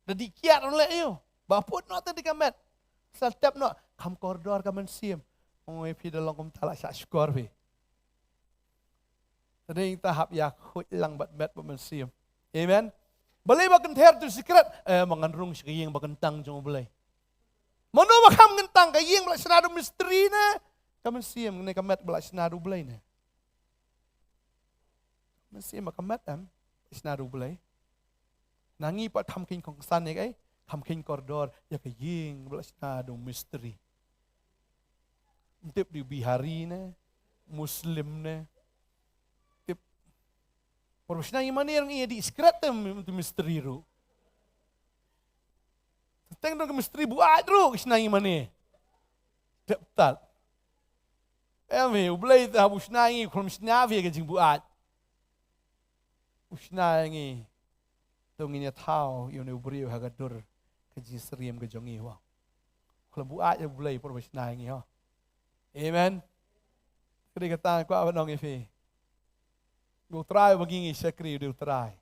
Da dih kiad ruh leh ïoh. Ba put noh tang da ka met. Sa tep noh, kham kordor ka mynsiem. Ong ïa phi da long kumta la shah shkor phi. Te dei ta hap ïa khuid lang bad met bad mynsiem. Amen. Balei ba kynther tu skret? Eh, ma ngan rung sha ka ïing ba kyntang jong U Blei. Mano ba kham kyntang, ka ïing ba la shna da u mistri ne ka mynsiem, ne ka met ba la shna da U Blei ne? Mynsiem bad ka met em ba la shna da U Blei. Na ngi pat kham kheiñ kongsan ïa kaei? Kham kheiñ kordor ïa ka ïing ba la shna da u mistri. Ym tip dei u Bihari ne, Muslim ne. Tip. Por ba shna ïa mane ruh ngi ïa dih skret te, ym tip mistri ruh. Teng dong ka mistri buaid ruh ka shna ïa mane. Tep tat. Em hi, U Blei te haba u shna ïa ngi, u khlem shna ïa ka jingbuaid. U shna ïa ngi. To ngin ïa thaw ïa une u briew ha ka dur ka jingsyriem ka jong ngi, wa. Khlem buaid ïa U Blei por ba shna ïa ngi, ho. Amen. Ka dei kata nga kwah ban ong ïa phi. U Trai uba ngi ngi shakri u dei U Trai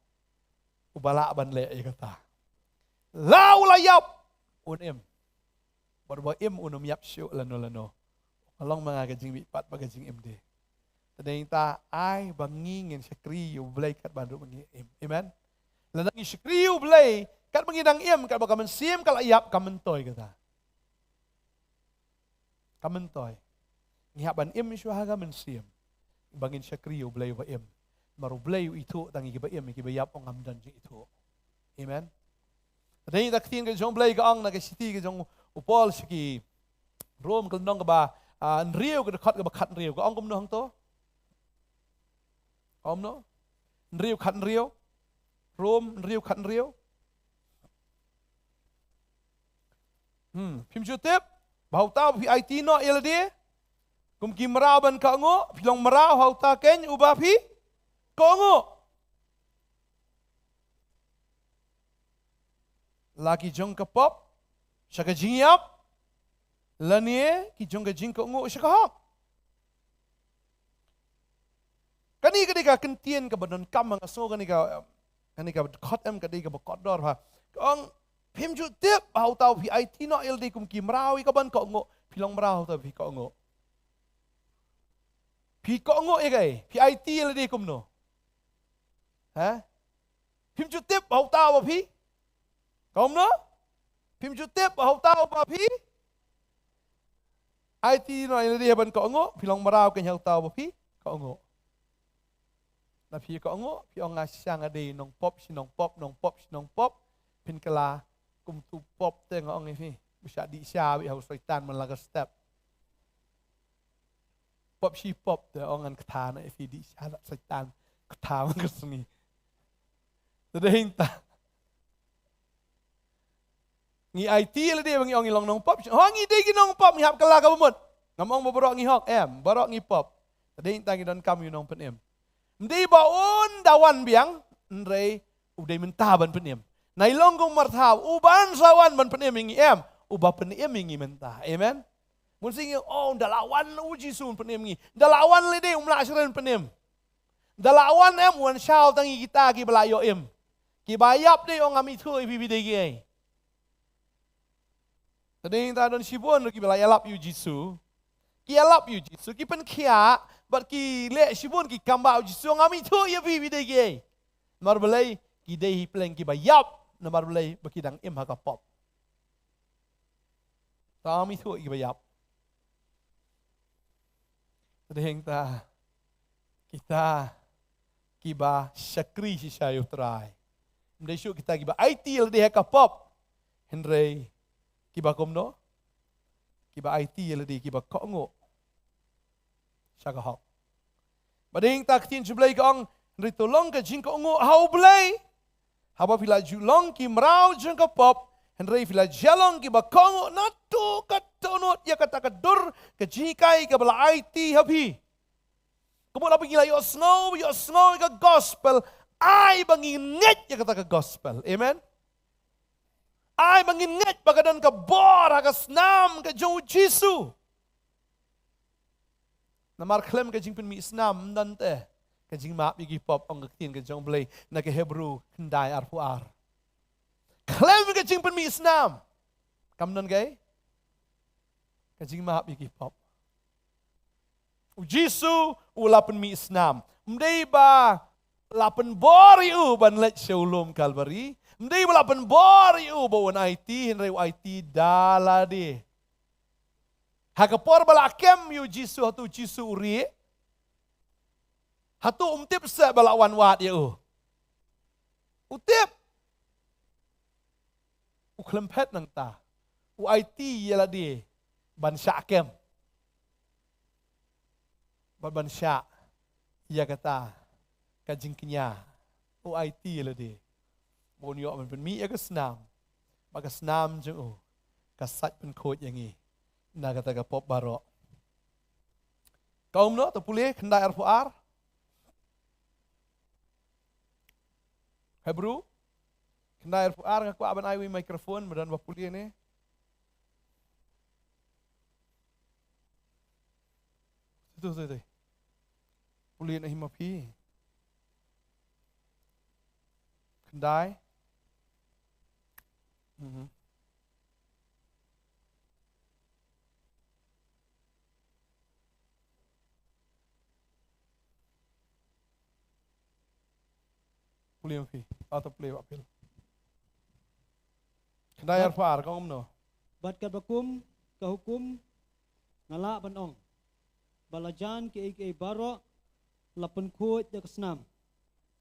uba lah ban leh ïa kata. La u la ïap, un im. Bad ba im un ym ïap shuh lano lano. Ka long ma nga ka jingmihpat bad ka jingim de. Te dei ta ai ba ngi ngin shakri ïa U Blei katba ruh ba ngi im. Amen. Lada ngi shakri ïa U Blei katba ngi dang im, katba ka mynsiem ka la ïap, ka myntoi kata. Ka myntoi. Ngi hap ban im shuwa ha ka mynsiem ba ngin shakri ïa U Blei uba im. Namar U Blei u ithuh tang ïa kiba im, ïa kiba ïap ong ngam don jingithuh. Amen. Te dei da ka ktien ka jong Blei ka ong na ka shithi ka jong u Paul sha ki Rom ka lynnong kaba, ah, hynriew ka dkhot kaba khathynriew ka ong kumno hangto? Ka ong kumno? Hynriew khathynriew. Rom hynriew khathynriew. Hmm, phim ju tip ba ha uta uba phi aiti noh ïa lade kum ki mraw ban kohnguh, phi long mraw ha uta keiñ uba phi kohnguh. La ki jong ka pop sha ka jingïap, lane ki jong ka jingkohnguh sha ka hok. Kane ka dei ka kyntien kaba donkam, nga sngew kane ka, kane ka dkhot em ka dei kaba kordor bha. Ka ong, phim ju tip ba ha uta uba phi aiti noh ïa lade kum ki mraw ïa kaban kohnguh, phi long mraw ha uta uba phi kohnguh. Phi kohnguh ïa kaei? Phi aiti ïa lade kumno? Ha? Phim ju tip ba ha uta uba phi, ka ong kumno? Phim ju tip ba ha uta uba phi aiti noh ïa lade ban kohnguh, phi long mraw keiñ ha uta uba phi kohnguh. Na phi kohnguh, phi ong nga shisha nga dei nongpop shi nongpop, nongpop shi nongpop. Phin kylla kum utu u pop te, nga ong ïa phi, u shah dih sha beit ha u Soitan man la ka step. Pop shi pop te, ong ngan kynthah noh ïa phi, dih sha la Soitan, kynthah man ka sngi. Te dei hangta. Ngi aiti ïa lade ba ngi ong ngi long nongpop. Ho, ngi dei ki nongpop, ngi hap kylla kaba mut. Ngam ong ba baroh ngi hok, em, baroh ngi pop. Te dei hangta ngi donkam ïa u Nongpynim. Ym dei ba un da wan biang, hynrei u dei mynta ban pynim. Nai long kum u Martha, u ban sa wan ban pynim ïa ngi, em, uba pynim ïa ngi mynta. Amen. Bun sien ngi ong, oh, da la wan u Jisu un pynim ïa ngi. Da la wan lade um lah shuh ban pynim. Da la wan, em, wan shaw tang ïa kita kiba la ïoh im. Kiba ïap dei ong ngam ithuh ïa phi, phi dei kiei. Te dei hangta don shibun ruh kiba la ïalap ïa u Jisu. Ki ïalap ïa u Jisu, ki pynkhiah, bad ki leh shibun ki kam bah ïa u Jisu, ngam ithuh ïa phi, phi dei kiei. Namar balei? Ki dei hi pleng kiba ïap, namar balei? Ba ki dang im ha ka pop. Te ngam ithuh ïa kiba ïap. Te dei hangta kita kiba shakri shisha ïa u Trai. Ym dei shuh kita kiba aiti ïa lade ha ka pop. Hynrei kiba kumno? Kiba aiti ïa lade, kiba kohnguh sha ka hok. Bad dei hangta ka ktien jong U Blei ka ong, hynrei to long ka jingkohnguh ha U Blei. Haba phi la ju long ki mraw jong ka pop, hynrei phi la jia long kiba kohnguh, naduh ka dohnud ïa kata ka dur ka jinghikai kaba la aiti ha phi. Kumno, haba ngi la ïohsngew, ïohsngew ïa ka gospel, ai ba ngin ngeit ïa kata ka gospel. Amen. Ai ba ngin ngeit ba ka don ka bor ha ka snam ka jong U Jisu. Namar khlem ka jingpynmih snam ym don te ka jingmap ïa ki pop, ong ka ktien ka jong U Blei na ka Hebru khyndai arphew ar. Khlem ka jingpynmih snam kam don kaei? Ka jingmap ïa ki pop. U Jisu u la pynmih snam. Ym dei ba la pynbor ïa u ban leit sha u lum Kalbari. Ym dei ba la pynbor ïa u ba un aiti, hynrei u aiti da lade. Ha ka por ba la kem ïa U Jisu, hato U Jisu u rieh? Hato um tip seh ba la wan wad ïa u? U tip. U khlem phet nangta. U aiti ïa lade ban shah kem. Bad ban shah ïa kata ka jingkñia. U aiti ïa lade ba un ïoh ban pynmih ïa ka snam, ba ka snam jong u ka sait pynkhuid ïa ngi na kata ka pop baroh. Ka ong kumno? To pule khyndai arphew ar. Hebru khyndai arphew ar, nga kwah ban ai wei microphone, ba don ba pule ne. Tu, tu, tu. Pule na hi ma phi. Khyndai. Mhm. Pule ma phi. Ata pule ba pil. Khyndai arphew ar ka ong kumno? Bad katba kum ka hukum nga lah ban ong ba la jan kiei kiei baroh la pynkhuid da ka snam.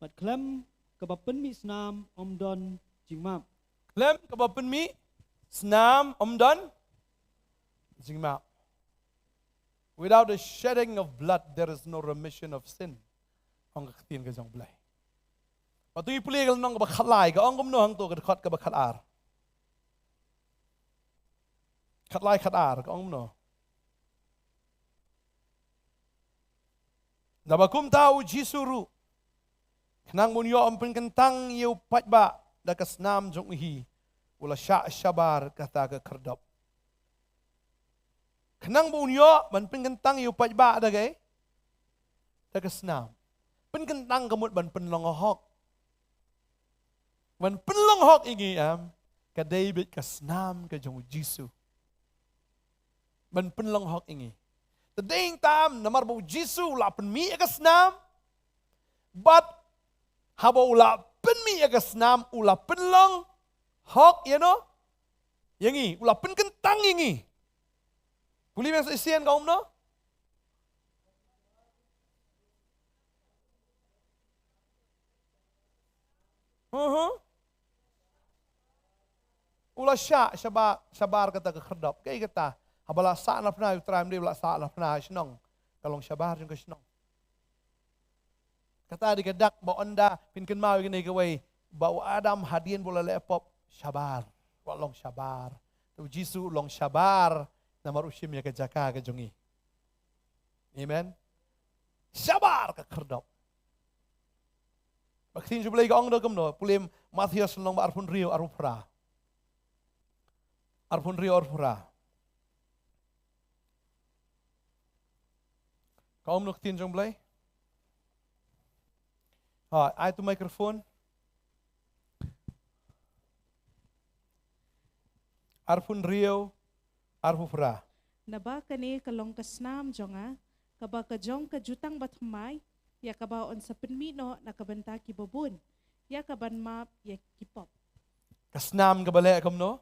Bad khlem kaba pynmih snam ym don jingmap. Khlem kaba pynmih snam ym don jingmap. Without the shedding of blood, there is no remission of sin. Ong ka ktien ka jong U Blei. Ba tu i pule ka lynnong kaba khatlai, ka ong kumno hangto ka dkhot kaba khatar. Khatlai khatar, ka ong kumno. Naba kumta u Jisu ruh, khnang ba un ïoh ban pynkyntang ïa u paidbah da ka snam jong u hi, u la shah shabar kata ka khyrdop. Khnang ba un ïoh ban pynkyntang ïa u paidbah da kaei? Da ka snam. Pynkyntang ka mut ban pynlong hok. Ban pynlong hok ïa ngi em, ka dei beit ka snam ka jong u Jisu. Ban pynlong hok ïa ngi. Te dei tam namar ba u Jisu u la pynmih ïa ka snam. Bad haba u la pynmih ïa ka snam, u la pynlong hok ïa no? Ïa ngi, u la pynkyntang ïa ngi. Pule biang sa shisien ka ong kumno? Aha. U la shah shabar, shabar kata ka khyrdop. Kaei kata? Haba la sah na phna u Trai, ym dei ba la sah na phna shnong. Ka long shabar jong ka shnong. Kata dei ka dak ba ynda phin kynmaw ïa kane kawei, ba u Adam hadien ba u la leh pop, shabar. Wat long shabar. Te u Jisu u long shabar namar u shim ïa ka jaka ka jong ngi. Amen. Shabar ka khyrdop. Ba ka ktien jong U Blei ka ong da kumno, pule Mathaios lynnong ba arphew hynriew, arphew phra. Arphew hynriew, arphew phra. Ka ong kumno ka ktien jong U Blei? Ha, ai tu microphone. Arphew hynriew, arphew phra. Naba kane ka long ka snam jong nga, kaba ka jong ka jutang bathymmai, ïa kaba yn sa pynmih noh na ka bynta kiba bun, ïa kaban map ïa ki pop. Ka snam kaba leh kumno?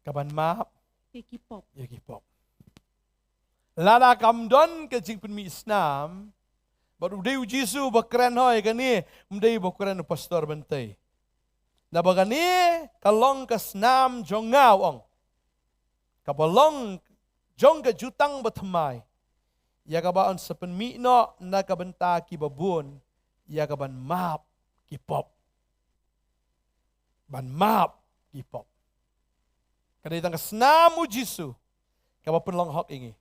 Kaban map ïa ki pop. Ïa ki pop. Lada kam don ka jingpynmih snam, bad u dei u Jisu ba kren hoi kane, ym dei ba kren u pastor Bantei. Naba kane ka long ka snam jong nga, u ong. Kaba long jong ka jutang bathymmai. Ïa kaba yn sa pynmih noh na ka bynta kiba bun, ïa kaban map ki pop. Ban map ki pop. Ka dei tang ka snam u Jisu kaba pynlong hok ïa ngi.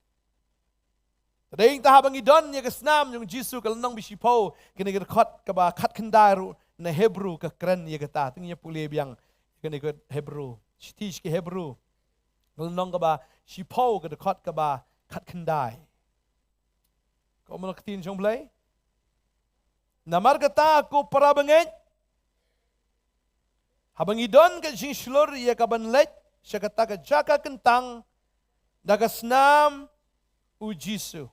Te dei tang haba ngi don ïa ka snam jong u Jisu, ka lynnong ba shiphew, kane ka dkhot kaba khatkhyndai ruh na Hebru ka kren ïa kata, te ngin ïa pule biang kane ka Hebru. Shithi sha ki Hebru, ka lynnong kaba shiphew, ka dkhot kaba khatkhyndai. Ka ong kumno ka ktien jong U Blei? Namar kata ko para bangeit, haba ngi don ka jingshlur ïa kaban leit sha kata ka jaka kyntang da ka snam u Jisu.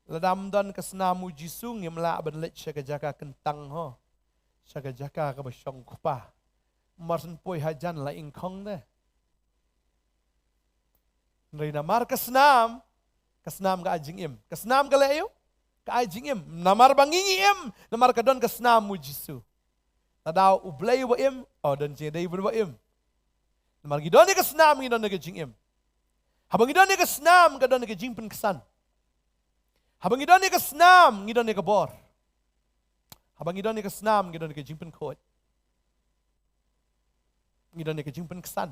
Lada ym don ka snam u Jisu, ngim lah ban leit sha ka jaka kyntang ho. Sha ka jaka kaba shong kpa. Mar syn poi hajan la ingkhong de. Hynrei namar ka snam, ka snam ka ai jingim. Ka snam ka leh aïu? Ka ai jingim. Namar ba ngi ngi im, namar ka don ka snam u Jisu. Lada u Blei uba im, oh, don jingdei bad uba im. Namar ngi don ïa ka snam, ngi don ïa ka jingim. Haba ngi don ïa ka snam, ka don ïa ka jingpynksan. Haba ngi don ïa ka snam, ngi don ïa ka bor. Haba ngi don ïa ka snam, ngi don ïa ka jingpynkhuid. Ngi don ïa ka jingpynksan.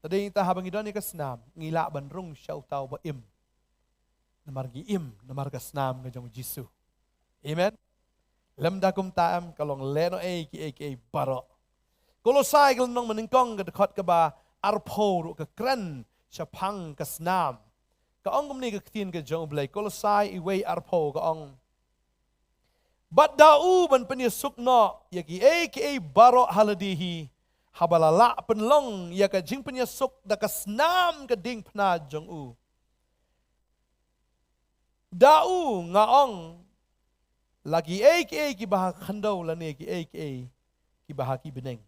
Te dei tang haba ngi don ïa ka snam, ngi lah ban rung sha uta uba im. Namar ngi im, namar ka snam ka jong u Jisu. Amen. Lymda kumta em, ka long lehnohei kiei kiei baroh. Kolosai ka lynnong banyngkong, ka dkhot kaba arphew ruh ka kren shaphang ka snam. Ka ong kumne ka ktien ka jong u Blei, Kolosai wei arphew, ka ong: Bad da u ban pynïasuk noh ïa kiei kiei baroh ha lade hi, haba la lah pynlong ïa ka jingpynïasuk da ka snam ka diengphna jong u. Da u, nga ong, la kiei kiei kiba ha khyndew lane kiei kiei kiba ha ki bneng.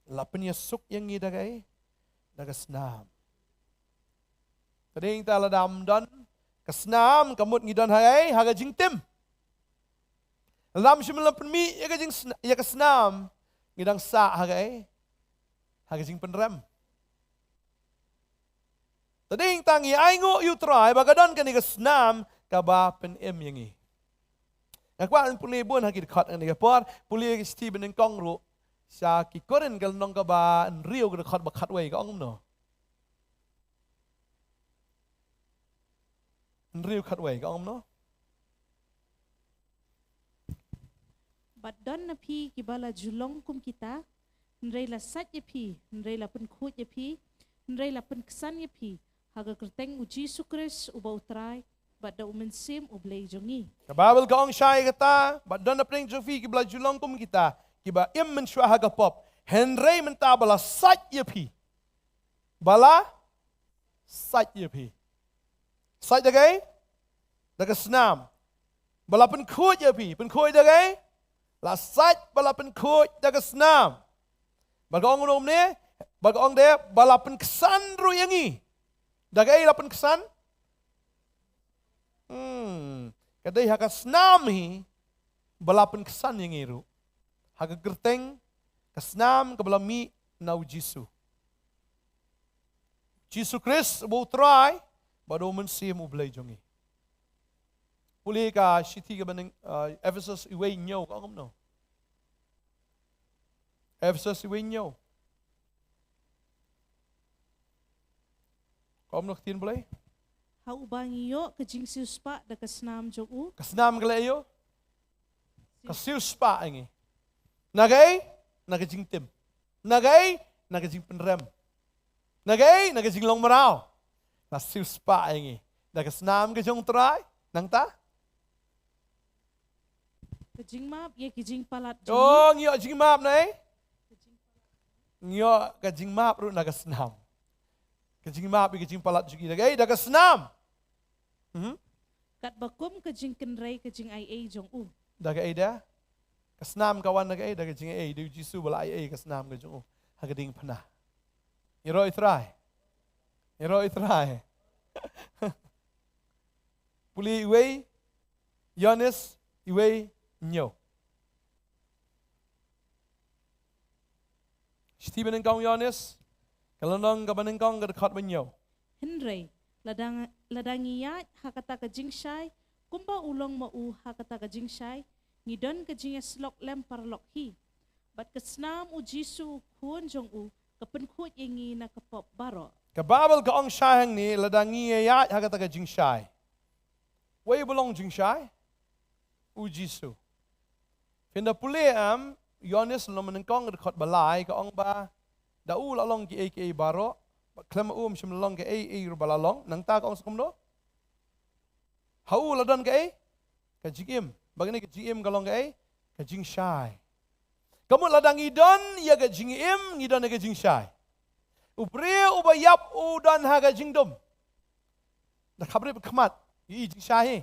La pynïasuk ïa ngi da kaei? Da ka snam. Te dei tang lada ym don ka snam, ka mut ngi don ha kaei? Ha ka jingtim. Lada ym shym la pynmih ïa ka jing sna-, ïa ka snam, ngi dang sah ha kaei? Ha ka jingpynrem. Te dei tang ïa ainguh ïa U Trai ba ka don kane ka snam kaba pynim ïa ngi. Nga kwah ban pule bun ha ki dkhot kane ka por, pule ki shithi banyngkong ruh sha ki Korinth ka lynnong kaba hynriew ka dkhot ba khatwei ka ong kumno? Hynriew khatwei ka ong kumno? Bad don na phi kiba la ju long kum kita, hynrei la sait ïa phi, hynrei la pynkhuid ïa phi, hynrei la pynksan ïa phi ha ka kyrteng U Jisu Khrist uba U Trai, bad da U Mynsiem U Blei jong ngi. Ka Baibl ka ong shai kata, bad don na pdeng jong phi kiba la ju long kum kita, kiba im mynshuwa ha ka pop, hynrei mynta ba la sait ïa phi. Ba la sait ïa phi. Sait da kaei? Da ka snam. Ba la pynkhuid ïa phi. Pynkhuid da kaei? La sait ba la pynkhuid da ka snam. Ba ka ong ruh kumne, ba ka ong de, ba la pynksan ruh ïa ngi. Da kaei la pynksan? Hmm. Ka dei ha ka snam hi ba la pynksan ïa ngi ruh. Ha ka kyrteng ka snam kaba la mih na U Jisu. Jisu Khrist uba U Trai, bad U Mynsiem U Blei jong ngi. Pule ka shithi kaba nyngkong, uh, Ephesos wei hynñiew ka ong kumno? Ephesos wei hynñiew. Ka ong kumno ka ktien Blei? Ha uba ngi ïoh ka jingsiewspah da ka snam jong u. Ka snam ka leh ïa u? Ka siewspah ïa ngi. Na kaei? Na ka jingtim. Na kaei? Na ka jingpynrem. Na kaei? Na ka jinglong mraw. La siewspah ïa ngi da ka snam ka jong U Trai. Nangta? Ka jingmap ïa ki jingpalat jong ngi. Oh, ngi ïoh jingmap na ei? Ngi ïoh ka jingmap ruh na ka snam. Ka jingmap ïa ki jingpalat jong ngi da kaei? Da ka snam. Mhm. Katba kum ka jingkynrei ka jingaiei jong u. Da kaei da? Ka snam ka wan da kaei? Da ka jingaiei. Da U Jisu ba la aiei ka snam ka jong u ha ka diengphna. Ïaroh ïa U Trai. Ïaroh ïa U Trai. Pule wei Ïoannis wei hynñiew. Shithi banyngkong Ïoannis ka lynnong kaba nyngkong ka dkhot ba hynñiew. Hynrei lada nga-, lada ngi ïaid ha kata ka jingshai kumba u long ma u ha kata ka jingshai, ngi don ka jingïasyllok lem paralok hi. Bad ka snam U Jisu U Khun jong u ka pynkhuid ïa ngi na ka pop baroh. Ka Baibl ka ong shai hangne, lada ngi ïaid ha kata ka jingshai. Wei ba long jingshai? U Jisu. Phin da pule em, Ïoannis lynnong nyngkong dkhot ba lai ka ong ba da u la long kiei kiei baroh, bad khlem ma u ym shym la long kaei ei ruh ba la long. Nangta ka ong sa kumno? Ha u la don kaei? Ka jingim. Bad kane ka jingim ka long kaei? Ka jingshai. Ka mut lada ngi don ïa ka jingim, ngi don ïa ka jingshai. U briew uba ïap u don ha ka jingdum. Da khapbriew khmat, i jingshai hi.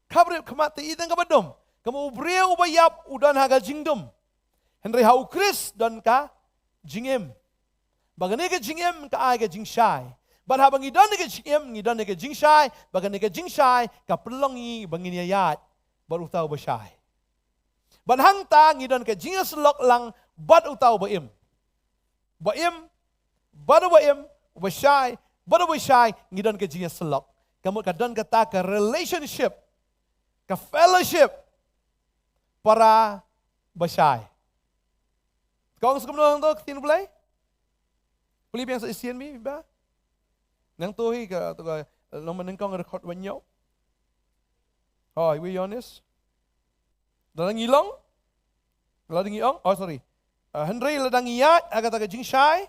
Khapbriew khmat te i tang kaba dum. Ka mut u briew uba ïap u don ha ka jingdum. Hynrei ha U Khrist don ka jingim. Ba kane ka jingim ka ai ka jingshai. Bad haba ngi don ka jingim, ngi don ka jingshai, ba kane ka jingshai ka pynlong ngi ba ngin ïaid bad uta uba shai. Bad hangta ngi don ka jingïasyllok lang bad uta uba im. Ba im bad uba im, uba shai bad uba shai, ngi don ka jingïasyllok. Ka mut ka don kata ka relationship, ka fellowship para ba shai. Ka ong sa kumno nangto ka ktien Blei? Pule biang sa shisien mi ba. Nangto hi ka, to ka, lynnong banyngkong dkhot ba hynñiew. Hooid, wei Ïoannis. Lada ngi long? Lada ngi ong? Oh, sorry. Ah, hynrei lada ngi ïaid ha kata ka jingshai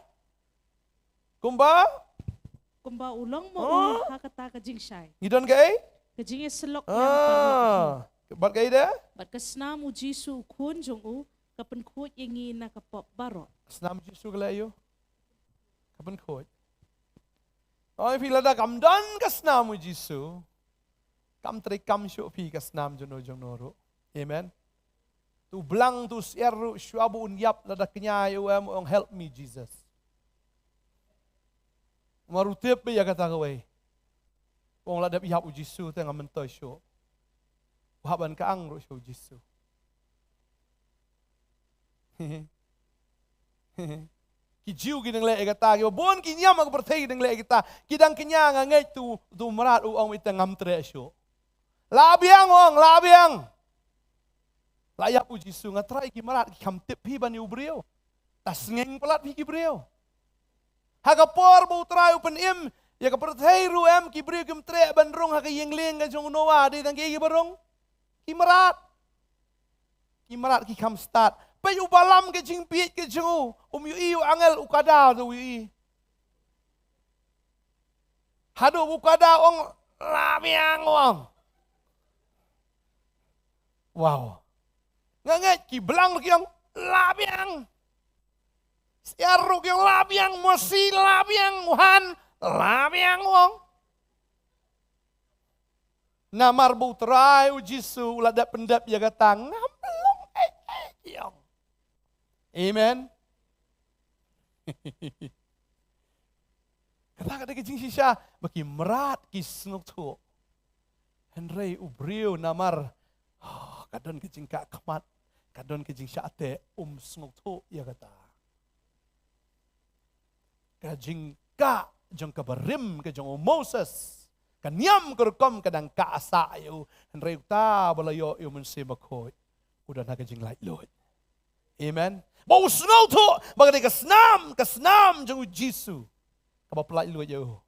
kumba? Kumba u long ma u ha kata ka jingshai. Ngi don kaei? Ka jingïasyllok lem paralok hi. Ah. Bad kaei de? Bad ka snam U Jisu U Khun jong u ka pynkhuid ïa ngi na ka pop baroh. Ka snam U Jisu ka leh aïu? Ka pynkhuid. Oi, phi lada kam don ka snam U Jisu, kam trei kam shuh phi ka snam jongno jongno ruh. Amen. To blang to syiar ruh shuwa ba un ïap, lada kñia ïa u em, ong, "Help me, Jesus." Mar u tip ïa kata kawei. Ong, "La dep ïap U Jisu te ngam myntoi shuh." Ba ban ka ang ruh sha u Jisu. Ki Jiw ki dang leh ïa kata, ki ba bun ki niam ha ka pyrthei ki dang leh ïa kata. Ki dang kñia, nga ngeit tu, tu mrad u ong, ita ngam treh shuh. La biang ong, la biang. La ïap u Jisu, nga Trai, ki mrad ki kham tip phi ban ïa u briew. Ta sngewbha palat phi ki briew. Ha ka por ba u Trai u pynim ïa ka pyrthei ruh em ki briew kim treh ban rung ha ka ïing lieng ka jong u Noah, dei tang ki ba rung. Ki mrad. Ki mrad ki kham stad. Peit u Balaam ka jingbieit ka jong u, um ïohi u angel, u kada u ïohi. Haduh u kada ong, la biang ong. Wow. Nga ngeit ki blang ruh ki ong, la biang. Siar ruh ki ong, la biang, Mosi, la biang, u Han, la biang ong. Namar ba u Trai u Jisu u la dep pyndep ïa kata, ngam long ei ei, ki ong. Amen. Kata ka dei ka jingshisha ba ki mrad ki sngewthuh. Hynrei u briew namar, oh, ka don ka jingkah khmat, ka don ka jingshah teh, um sngewthuh ïa kata. Ka jingkah jong ka barim ka jong u Moses, ka niam ka rukom ka dang kah sah ïa u, hynrei uta ba la ïoh ïa u Mynsiem Bakhuid u don ha ka jinglaitluid. Amen. Ba u sngewthuh ba ka dei ka snam, ka snam jong u Jisu kaba pyllait luid ïa u.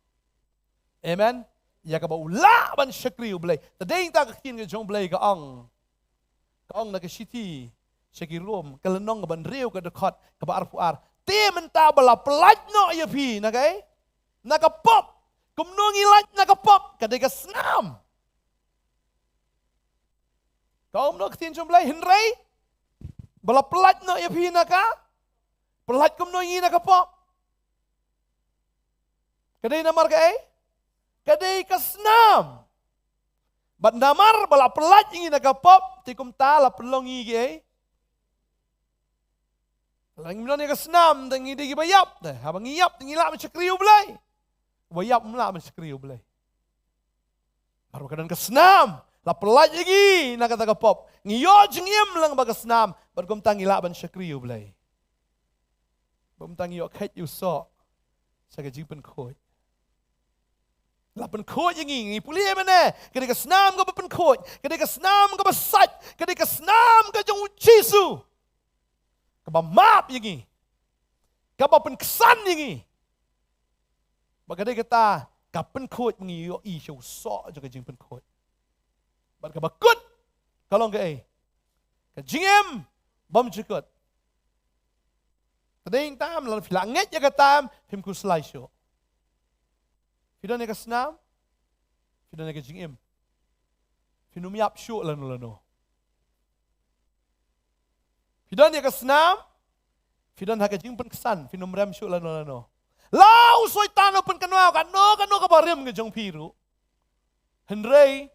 Amen. Ïa kaba u lah ban shakri U Blei. Te dei ta ka ktien ka jong U Blei ka ong. Ka ong na ka shithi sha ki Rom, ka lynnong kaba hynriew, ka dkhot kaba arphew ar. Te mynta ba la pyllait noh ïa phi na kaei? Na ka pop. Kumno ngi lait na ka pop? Ka dei ka snam. Ka ong na ka ktien jong U Blei, hynrei ba la pyllait noh ïa phi na ka, pyllait kumno ïa ngi na ka pop? Ka dei namar kaei? Ka dei ka snam. Bad namar ba la pyllait ïa ngi na ka pop, te kumta la pynlong ïa ngi kaei? La ngi don ïa ka snam, te ngi dei kiba ïap, te haba ngi ïap te ngi lah ban shakri U Blei. Uba ïap um lah ban shakri U Blei. Namar ba ka don ka snam, la pyllait ïa ngi na kata ka pop. Ngi ïoh jingim lyngba ka snam, bad kumta ngi lah ban shakri U Blei. Bad kumta ngi ïoh kheit ïa u soh sha ka jingpynkhuid. La pynkhuid ïa ngi, ngi pule mynne, ka dei ka snam kaba pynkhuid, ka dei ka snam kaba sait, ka dei ka snam ka jong u Jisu. Kaba map ïa ngi. Kaba pynksan ïa ngi. Bad ka dei kata ka pynkhuid ba ngi ïohi sha u soh jong ka jingpynkhuid. Bad kaba kut ka long kaei? Ka jingim bymjukut. Te dei tam lada phi la ngeit ïa kata, phim khuslai shuh. Phi don ïa ka snam, phi don ïa ka jingim. Phin ym ïap shuh lano lano. Phi don ïa ka snam, phi don ha ka jingpynksan, phin ym rem shuh lano lano. La u Soitan u pynkynmaw kano kano kaba rim ka jong phi ruh. Hynrei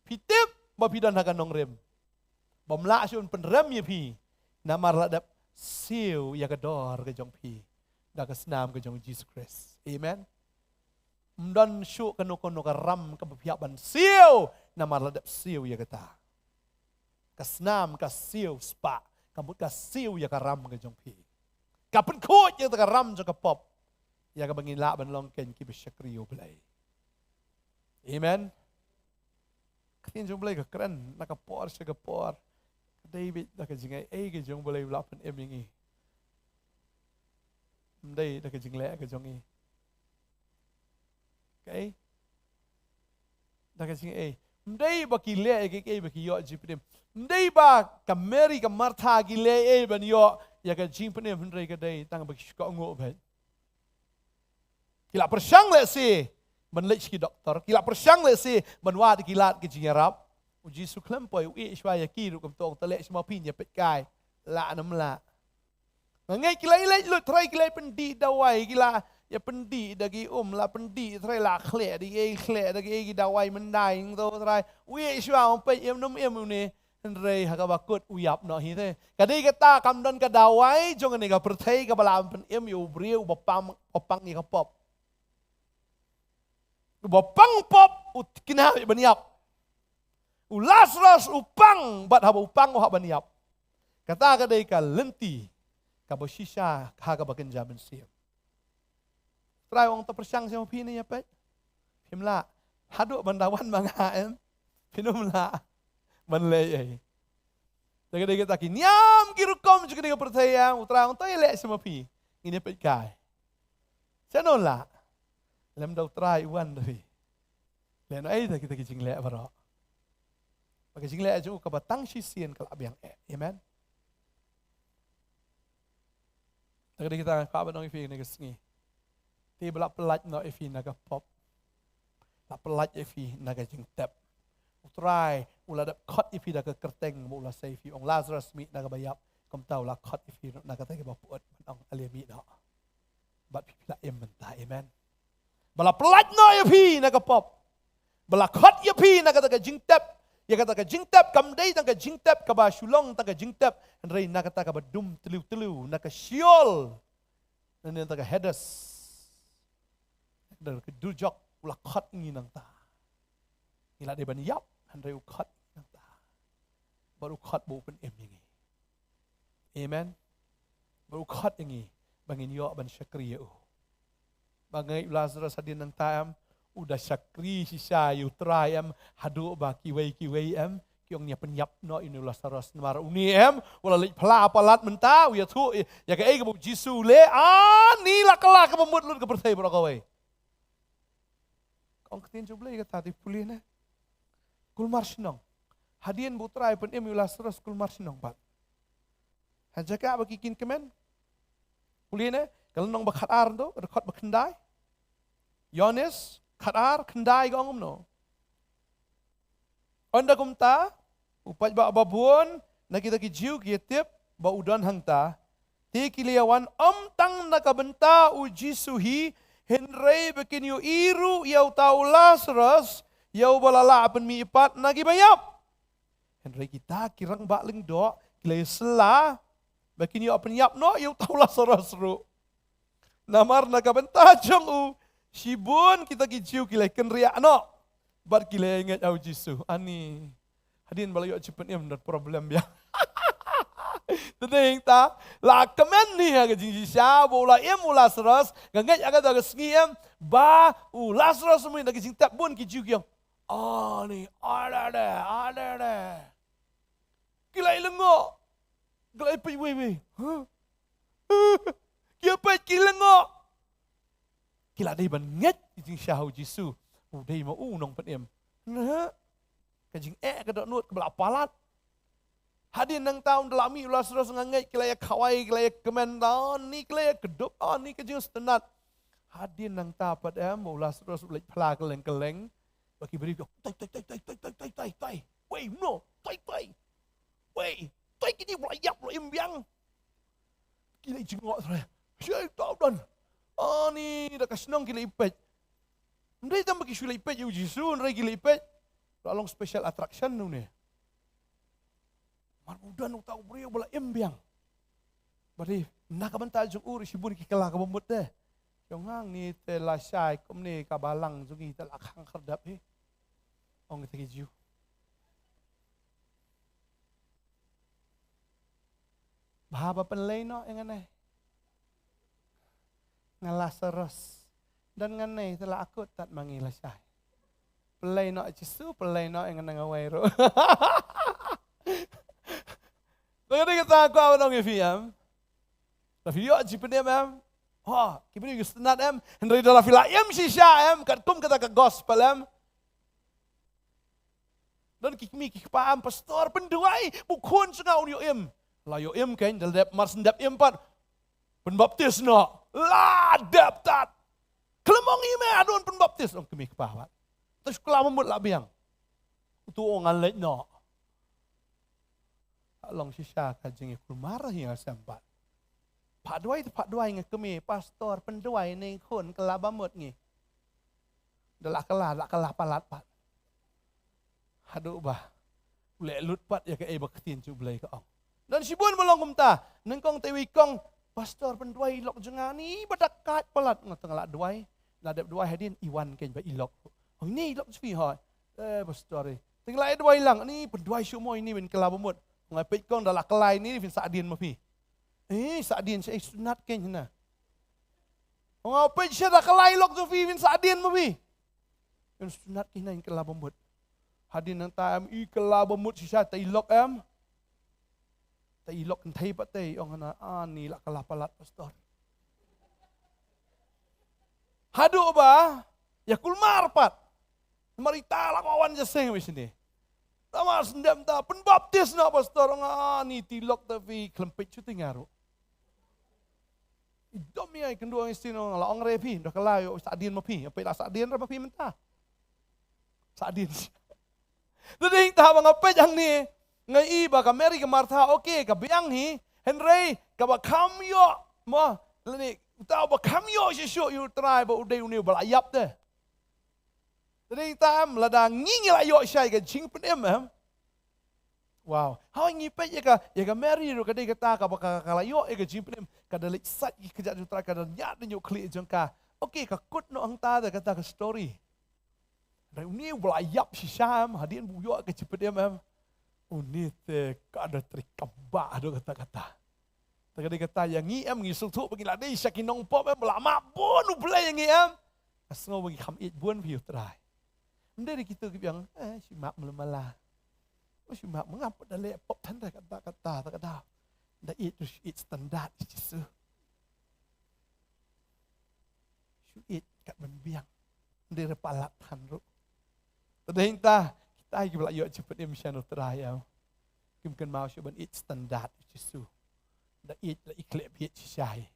phi tip ba phi don ha ka nongrim. Bym lah shuh un pynrem ïa phi, namar la dep siew ïa ka dor ka jong phi da ka snam ka jong u Jisu Khrist. Amen. Ym don shuh kano kano ka ram kaba phi hap ban siew, namar la dep siew ïa kata. Ka snam ka siew spah, ka mut ka siew ïa ka ram ka jong phi. Ka pynkhuid ïa kata ka ram jong ka pop, ïa kaba ngin lah ban long ken kiba shakri U Blei. Amen. Ka ktien jong U Blei ka kren na ka por sha ka por. Ka dei beit da ka jingai ei ka jong U Blei ba la pynim ïa ngi. Ym dei da ka jingleh ka jong ngi. Kaei? Da ka jingai ei. Ym dei ba ki leh ïa kiei kiei ba ki ïoh jingpynim. Ym dei ba ka Mary ka Martha ki leh ei ban ïoh ïa ka jingpynim, hynrei ka dei tang ba ki shu kohnguh beit. Ki la pyrshang lehse ban leit sha ki doktor, ki la pyrshang lehse ban wad ïa ki lad ki jingïarap. U Jisu khlem poi, u ïeh shuwa ïa ki ruh kumta, ong, to leh shuwa ma phi, ïa peit kai, lah ne ym lah. Nga ngeit ki la ïaleit lut, trai, ki la pyndih dawai, ki la ïa pyndih da ki um, la pyndih, trai, la khleh da ki ei, khleh da ki ei, ki dawai myndai, to, trai. U ïeh shuwa, ong, peit im ne ym im une. Hynrei ha kaba kut u ïap noh hi te. Ka dei kata, kam don ka dawai jong kane ka pyrthei kaba lah ban pynim ïa u briew uba pang, uba pang ïa ka pop. Uba pang pop u thikna ban ïap. U Lazarus u pang, bad haba u pang u hap ban ïap. Kata ka dei ka lynti kaba shisha ha kaba kynja mynsiem. Trai u ong to pyrshang sha phi ne ïa peit. Phim lah. Haduh ban da wan ma nga em, phin ym lah ban leh ei. Te ka dei kata ki niam ki rukom jong ka dei ka pyrthei em, u Trai u ong to ïa leh sha phi. Ngin ïa peit kai. Sha no lah. Lem da u Trai u wan da phi. Leh no ei da kita ki jingleh baroh. Ba ka jingleh jong u kaba tang shisien ka la biang eh. Amen. Te ka dei kita ka ba nong ïa phi ne ka sngi. Te ba la pyllait noh ïa phi na ka pop. La pyllait ïa phi na ka jingtep. U Trai u la dep khot ïa phi da ka kyrteng ba u la sei ïa phi, ong Lazarus mih na kaba ïap. Kumta u la khot ïa phi na kata kaba put ban ong ale mih noh. Bad phi phi la im mynta. Amen. Ba la pyllait noh ïa phi na ka pop. Ba la khot ïa phi na kata ka jingtep. Ïa kata ka jingtep kam dei tang ka jingtep kaba shu long tang ka jingtep. Hynrei na kata kaba dum tliw tliw na ka Sheol. Na kata ka Hades. Da ka dujok u la khot ngi nangta. Ngi la dei ban ïap hynrei u khot ngi nangta. Bad u khot ba u pynim ïa ngi. Amen. Bad u khot ïa ngi ba ngin ïoh ban shakri ïa u. Ba ngi u Lazarus hadien nangta em, u da shakri shisha ïa u Trai em, haduh ba kiwei kiwei em ki ong ïa pynïap noh ïa une u Lazarus namar une em u la leit phla palat mynta, u ïathuh ïa kaei kaba u Jisu u leh. Ani la kylla kaba mut lut ka pyrthei baroh kawei. Ka ong ka ktien jong U Blei kata, te pule ne. Kulmar shnong. Hadien ba u Trai u pynim ïa u Lazarus kulmar shnong pat. Ha jaka ba ki kin kmen. Pule ne, ka lynnong ba khatar to, ka dkhot ba khyndai. Ïoannis khatar khyndai ka ong kumno. Ynda kumta, u paidbah babun na kita ki Jiw ki ïatip ba u don hangta. Te ki la ïawan ym tang na ka bynta u Jisu hi, hynrei ba kin ïohi ruh ïa uta u Lazarus, ïa uba la lah pynmih pat na kiba ïap. Hynrei kita ki rangbah lyngdoh ki la ïasylla ba kin ïoh pynïap noh ïa uta u Lazarus ruh. Namar na ka bynta jong u, shibun kita ki Jiw ki la kynriah noh bad ki la ngeit ha u Jisu. Ani, hadien ba la ïoh jingpynim don problem biang. Te dei ta la kmen ne ha ka jingshisha ba u la im u Lazarus, nga ngeit ha kata ka sngi em ba u Lazarus u mih na ka jingtep, bun ki Jiw ki ong, ani, adede, adede. Ki la ïalyngngoh. Ki la ïapeit wei wei. Huh? Ki ïapeit ki lyngngoh. Ki la dei ban ngeit jingshisha ha u Jisu. U dei ma u nongpynim. Nah. Ka jingeh ka dohnud kaba la palat. Hadien nangta ynda la mih u Lazarus nga ngeit ki la ïakhawai, ki la ïakmen, ani ki la ïakdup, ani ka jingsngewtynnat. Hadien nangta pat em ba u Lazarus u leit phla kylleng kylleng. Ba ki briew ki ong, tai, tai, tai. Wei, no, tai, tai. Wei, tai kine ba la ïap, la im biang. Ki la jngoh trai. Shai ta u don. Ani da ka shnong ki la ïapeit. Ym dei tang ba ki shu la ïapeit ïa u Jisu, hynrei ki la ïapeit. La long special attraction une. Mar ba u don uta u briew ba la im biang. Ba dei na ka bynta jong u ruh shibun ki kylla kaba mut te. Ki ong hangne te lashai kumne ka balang jong ngi te la khang khyrdep hi. Ong kita ki Jiw. Bha ba pynleit noh ïa ngan ne. Nga Lazarus. Don ngan ne te la akut tat ma ngi lashai. Pynleit noh Jisu, pynleit noh ïa ngan ne nga wei ruh. Te ka dei kata ka kwah ban ong ïa phi em. Lada phi ïoh jingpynim em. Ha, ki briew ki sngewtynnat em. Hynrei lada phi la im shisha em, katkum kata ka gospel em. Don ki kmie ki kpa em, pastor pynduwai, ba u khun jong nga un ïoh im. La ïoh im kein, da la dep mar shen dep im pat. Pynbaptis noh. La dep tat. Khlem ong i me, haduh pynbaptis, ong kmie kpa pat. Te shu kylla ba mut la biang. Utu u ong ngan leit noh. Ka long shisha ka jingïakulmar hi nga shem pat. Phah duwai te phah duwai nga kmie, pastor pynduwai ne khun, kylla ba mut ngi. Da la kylla, da la kylla palat pat. Haduh ba u leh lut pat ïa kaei ba ka ktien jong U Blei ka ong. Don shibun ba long kumta, nyngkong te iwei i kong, pastor pynduwai i lok jong nga ni ba da kait palat, nga tang la duwai. La dep duwai hadien i wan kein ba i lok. Ong ni i lok jong phi hoi. Eh, pastor eh. Te ngi la duwai lang, ni pynduwai shu mo ine, phin kylla ba mut. Nga peit kong da la kylla ine, phin sah dien ma phi. Eh, sah dien sha, eh, sngewtynnat kein hana. Nga peit sha da kylla i lok jong phi, phin sah dien ma phi. Phin sngewtynnat kein hana, in kylla ba mut. Hadien nangta em, i kylla ba mut shisha, te i lok em. Te i lok kynthei pat te, ong hana, ah, ni la kylla palat, pastor. Haduh ba ïa kulmar pat. Namar ita la wan ja seng bad shane. Namar sngewdem ta pynbaptis noh, pastor, ong, ah, ni te i lok te phi khlem peit shuh te nga ruh. I dom ïa i kynduh ong, i sien ong, la ong re phi, da kylla ïoh sah dien ma phi, peit la sah dien re ma phi mynta. Sah dien. Te dei ta ba nga peit hangne, nga i ba ka Mary ka Martha, okay, ka biang hi, hynrei kaba kham ïoh, mo, lane uta ba kham ïoh shisha ïa u Trai ba u dei une uba la ïap te. Te dei ta em, lada ngi ngi la ïoh shai ka jingpynim em. Wow. Hawei ngi peit ïa ka, ïa ka Mary ruh ka dei kata kaba ka, ka la ïoh ïa ka jingpynim, ka da leit sait ïa ka kjat jong u Trai, ka da ñiad ïa u khlieh jong ka. Okay, ka kut noh hangta da kata ka story. Hynrei une uba la ïap shisha em, hadien ba u ïoh ka jingpynim em, une te ka da trei kaba haduh katta-katta. Te ka dei kata ïa ngi em, ngi sngewthuh ba ngi la dei sha ki nongpop em, ba la map bun U Blei ïa ngi em. Nga sngew ba ngi kham ïeit bun phi ïa u Trai. Ym dei da kito ki biang, eh, shu map mala mala. Oh, shu map, ngam pat da leh pop than da katta-katta, katta-katta. Da ïeit ruh shu ïeit standard ïa Jisu. Shu ïeit kat ban biang. Ym dei re palat than ruh. Te dei ta, kita kiba la ïoh jingpynim sha u Trai em, kim kynmaw shuh ban ïeit standard ïa Jisu. Da ïeit la i khlem ïeit shisha hi.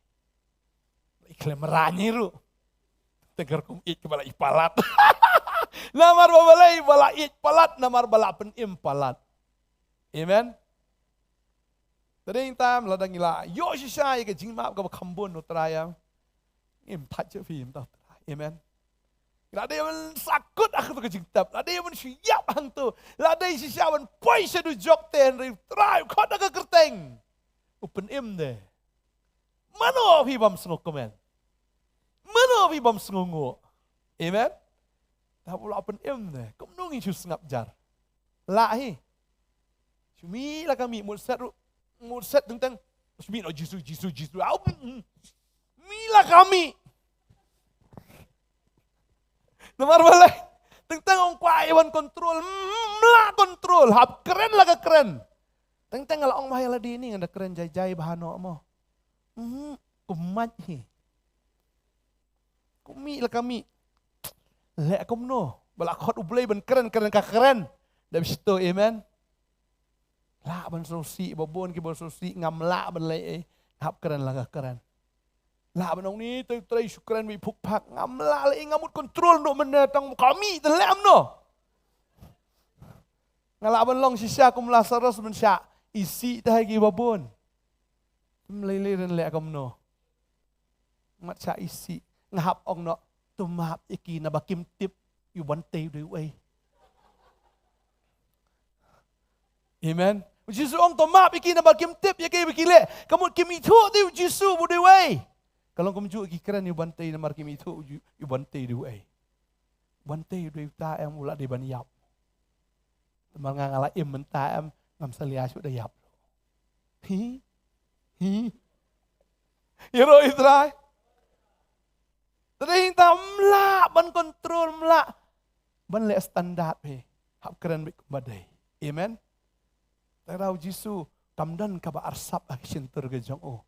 La i khlem rang hi ruh. Te ka rukom ïeit kaba la i palat. Namar ba balei ba la ïeit palat, namar ba la pynim palat. Amen. Te dei ta em, lada ngi la ïoh shisha ïa ka jingmap kaba kham bun na u Trai em, ngim thait shuh phi mynta u Trai. Amen. La dei ban sahkut ha kato ka jingtep, la dei ban shu ïap hangto, la dei shisha ban poi sha dujok te, hynrei u Trai u khot da ka kyrteng, u pynim de. Mano phi bym sngew kmen? Mano phi bym sngew nguh? Amen. Te haba u la pynim de, kumno ngin shu sngap jar? Lah hi. Shu mih la ka mih, mut set ruh, mut set teng teng. Shu mih noh Jisu, Jisu, Jisu. Au, mm, mm. Mih la ka mih. Namar balei? Teng teng ong kwah ïa ban control. Mm, mm, la control. Hap kren la ka kren. Teng teng la ong ba ha ïa lade ni ngan da kren jai jai bha noh mo. Mm, kumne hi. Kumne la ka mih. Leh kumno? Ba la khot U Blei ban kren, kren ka kren. Da bisto, amen. Lah ban sngewsih, ba bun kiba sngewsih, ngam lah ban leh ei, hap kren la ka kren. Lah ban ong ni, te u Trai shu kren beit phuk phak, ngam lah leh ei, ngam mut control noh mynne, tang ka mih te leh kumno? Nga lah ban long shisha kum Lazarus ban shah isih te ha kiba bun. Ym lei lei ren leh kumno. Mat shah isih, nga hap ong noh, to map ïa ki naba kim tip ïa u Bantei u dei uei. Amen. U Jisu ong to map ïa ki naba kim tip ïa kaei ba ki leh. Ka mut kim ithuh te u Jisu u dei uei. Ka long kumjuh ki kren ïa u Bantei namar kim ithuh u ju-, ïa u Bantei u dei uei. U Bantei u dei uta em u la dei ban ïap. Namar nga nga la im mynta em, ngam salia shuh da ïap. Hi. Hi. Ïaroh ïa u Trai. Te dei ta ym lah ban control, ym lah ban leh standard phi. Hap kren beit kumba dei. Amen. Te da u Jisu kam don kaba arsap ha ka shyntur ka jong u.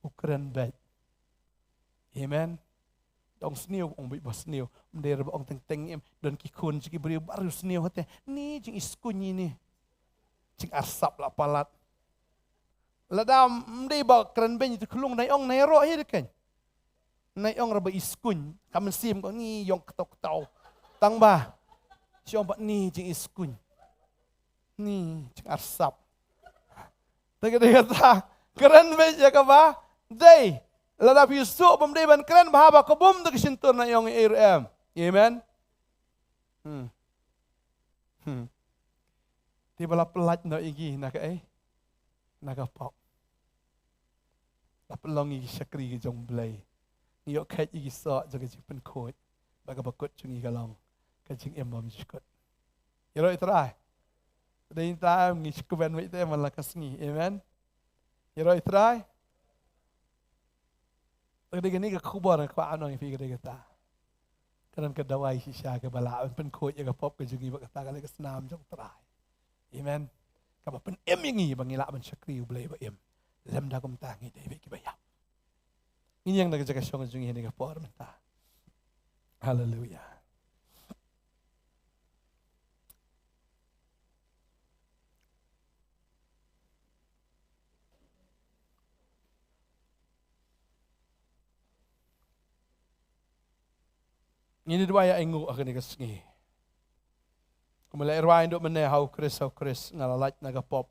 U kren beit. Amen. Da ong sniew, ong beit ba sniew. Ym dei re ba ong teng teng, em, don ki khun jong ki briew baroh sniew hate. Ni jingiskuin ine. Jingarsap la palat. Lada ym dei ba kren beiñ te khlung, nai ong nai roh hi de kein. Nai ong re ba iskuin. Ka mynsiem ko ni ïong ktaw ktaw. Tang ba shu ong ba ni jingiskuin. Ni jingarsap. Te ka dei kata, kren beit ïa kaba dei. Lada phi suk bym dei ban kren, bha ba ka bum da ka shyntur, nai ong ei ruh em. Amen. Hmm. Hmm. Te ba la pyllait noh ïa ki na kaei? Na ka pop. La pynlong ïa ki shakri ki jong Blei. Ngi ïoh kheit ïa ki soh jong ka jingpynkhuid. Ba kaba kut jong ngi ka long ka jingim bymjukut. Ïaroh ïa u Trai. Dei ta ngi shu kmen wei te man la ka sngi. Amen. Ïaroh ïa Trai. Te dei kane ka khubor nga kwah ban ong ïa phi ka dei kata. Ka don ka dawai shisha kaba lah ban pynkhuid ïa ka pop ka jong ngi bad kata ka dei ka snam jong Trai. Amen. Kaba pynim ïa ngi ba ngi lah ban shakri U Blei ba im. Lymda kumta ngi dei beit kiba ïap. Ngin ïeng na ka jaka shong jong ngi ha kane ka por mynta. Haleluya. Ngin ïa duwai ïa ainguh ha kane ka sngi. Kumba la rwai naduh mynne, ha U Khrist, ha U Khrist nga la lait na ka pop.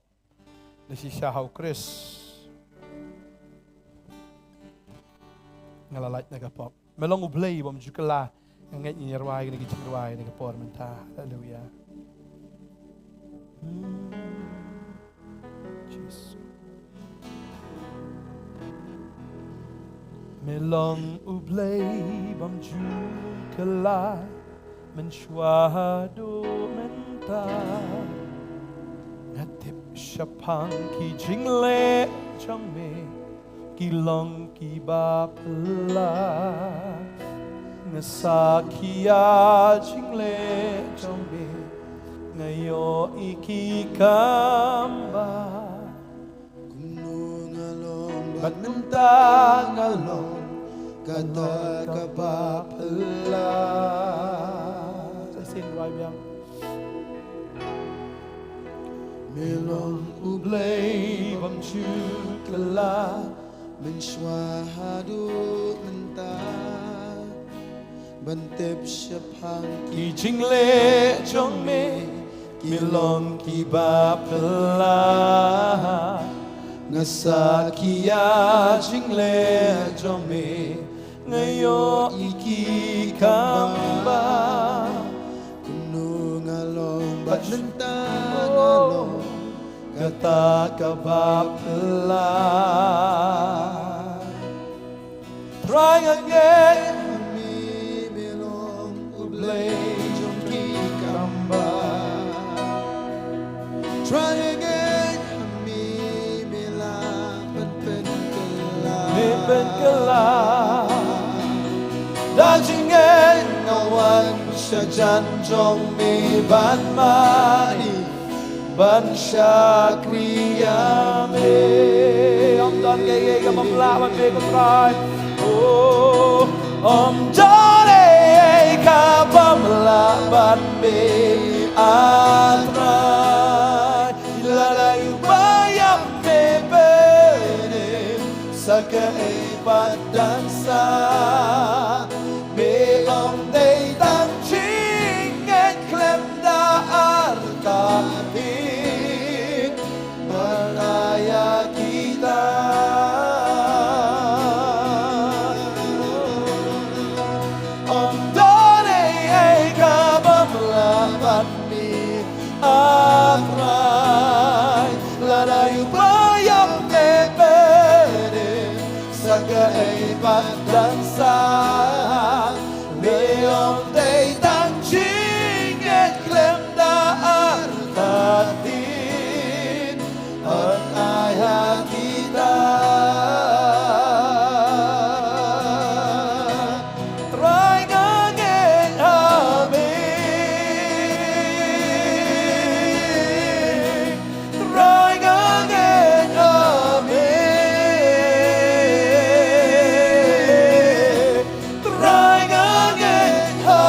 Da shisha ha U Khrist nga la lait na ka pop. Me long U Blei bym ju kylla. Nga ngeit ngin ïa rwai kine ki jingrwai ha kane ka por mynta. Haleluya. Jisu. Me long U Blei bym ju kylla, mynshuwa haduh mynta. Nga tip shaphang ki jingleh jong me, ki long kiba phylla. Nga sakhi ïa jingleh jong me, nga ïohi ki kam ba. Kumno nga long bad mynta nga long kata kaba phylla. Sa sien rwai biang. Me long U Blei bym ju kylla, mynshuwa haduh mynta. Ban tip shaphang ki jingleh jong me, ki long kiba phylla. Nga sakhi ïa jingleh jong me, nga ïohi ki kam ba. Kumno nga long bad mynta nga long kata kaba phylla. Trai nga ngeit me, me long U Blei jong ki kam ba. Trai nga ngeit me, me la pynpynkhuid. Me pynkylla. Da jingngeit nga wan sha jan jong me ban mane, ban shakri ïa me. Ym don kaei kabym lah ban mih ko Trai. Oh, ym don ei ei kabym lah ban mih, ah Trai. Lada ïa ba ïap me pynim, sa kaei pat dang sah. Me ym dei tang jingngeit khlem da artatien ban ai ïa kita. Ym don ei ei kabym lah ban mih, ah Trai. Lada ïa ba ïap me pynim, sa kaei pat dang sah. Me ym dei tang jingngeit khlem da artatien ban ai ha kita. Trai nga ngeit ha me. Trai nga ngeit ha me. Trai nga ngeit ha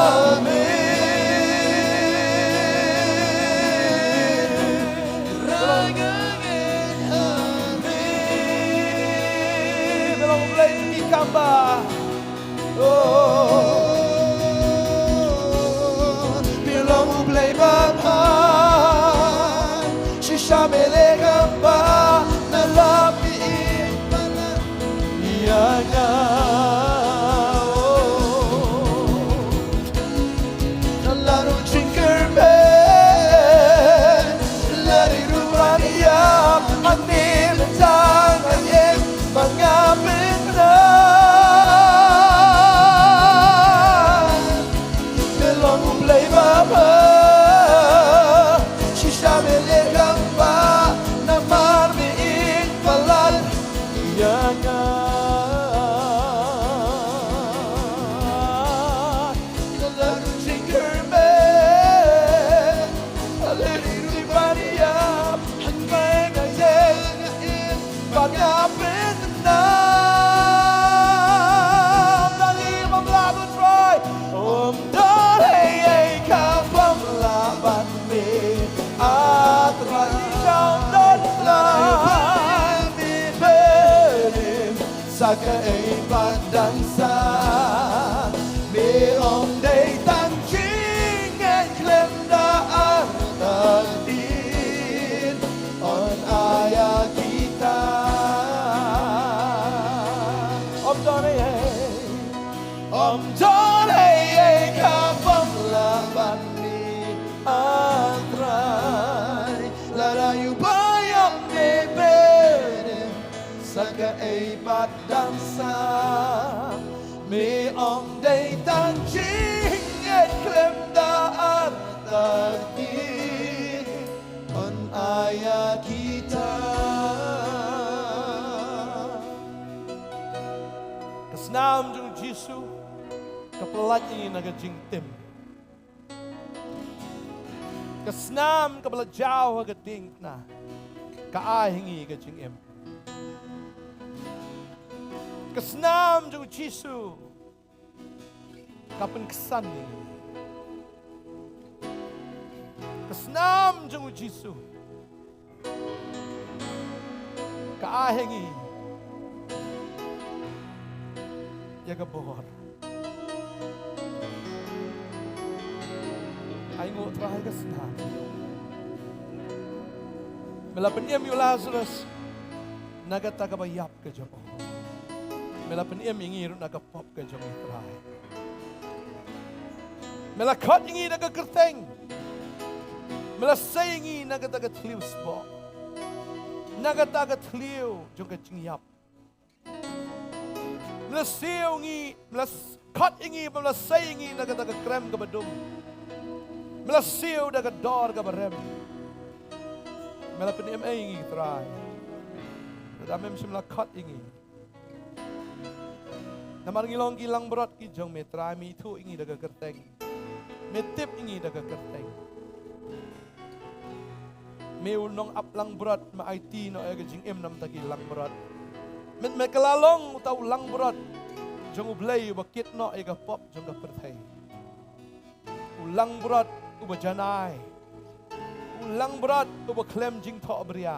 Kaei pat dang sah, me ong dei tang jingngeit khlem da artatien, yn ai ïa kita. Ym don ei ei, ym don ei ei kaba ym lah ban mih, A Trai. Lada ïoh ba ïap me beh, sa kaei pat dang sah, me ong dei tang jingngeit khlem da artatien, yn ai ïa kita. Ka snam jong u Jisu ka pynlait ïa ngi na ka jingtim. Ka snam kaba la jaw ha ka diengphna ka ai ha ngi ka jingim. Ka snam jong u Jisu ka pynksan ïa ngi. Ka snam jong u Jisu ka ai ha ngi ïa ka bor. Ai nguh Trai ka snam. Me la pynim ïa u Lazarus na kata kaba ïap ka jong u. Me la pynim ïa ngi ruh na ka pop ka jong ngi Trai. Me la khot ïa ngi da ka kyrteng. Me la sei ïa ngi na kata ka thliew sboh, na kata ka thliew jong ka jingïap. Me la siew ngi, me la s-, khot ïa ngi, me la sei ïa ngi na kata ka krem kaba dum. Me la siew da ka dor kaba rem. Me la pynim ei ïa ngi Trai, lada mem shym la khot ïa ngi. Namar ngi long ki langbrot ki jong me Trai, me ithuh ïa ngi da ka kyrteng. Me tip ïa ngi da ka kyrteng. Me u nongap langbrot, me aiti noh ïa ka jingim na bynta ki langbrot. Mynta me ka la long uta u langbrot jong U Blei uba kit noh ïa ka pop jong ka pyrthei. U langbrot uba janai. U langbrot uba khlem jingthohbria.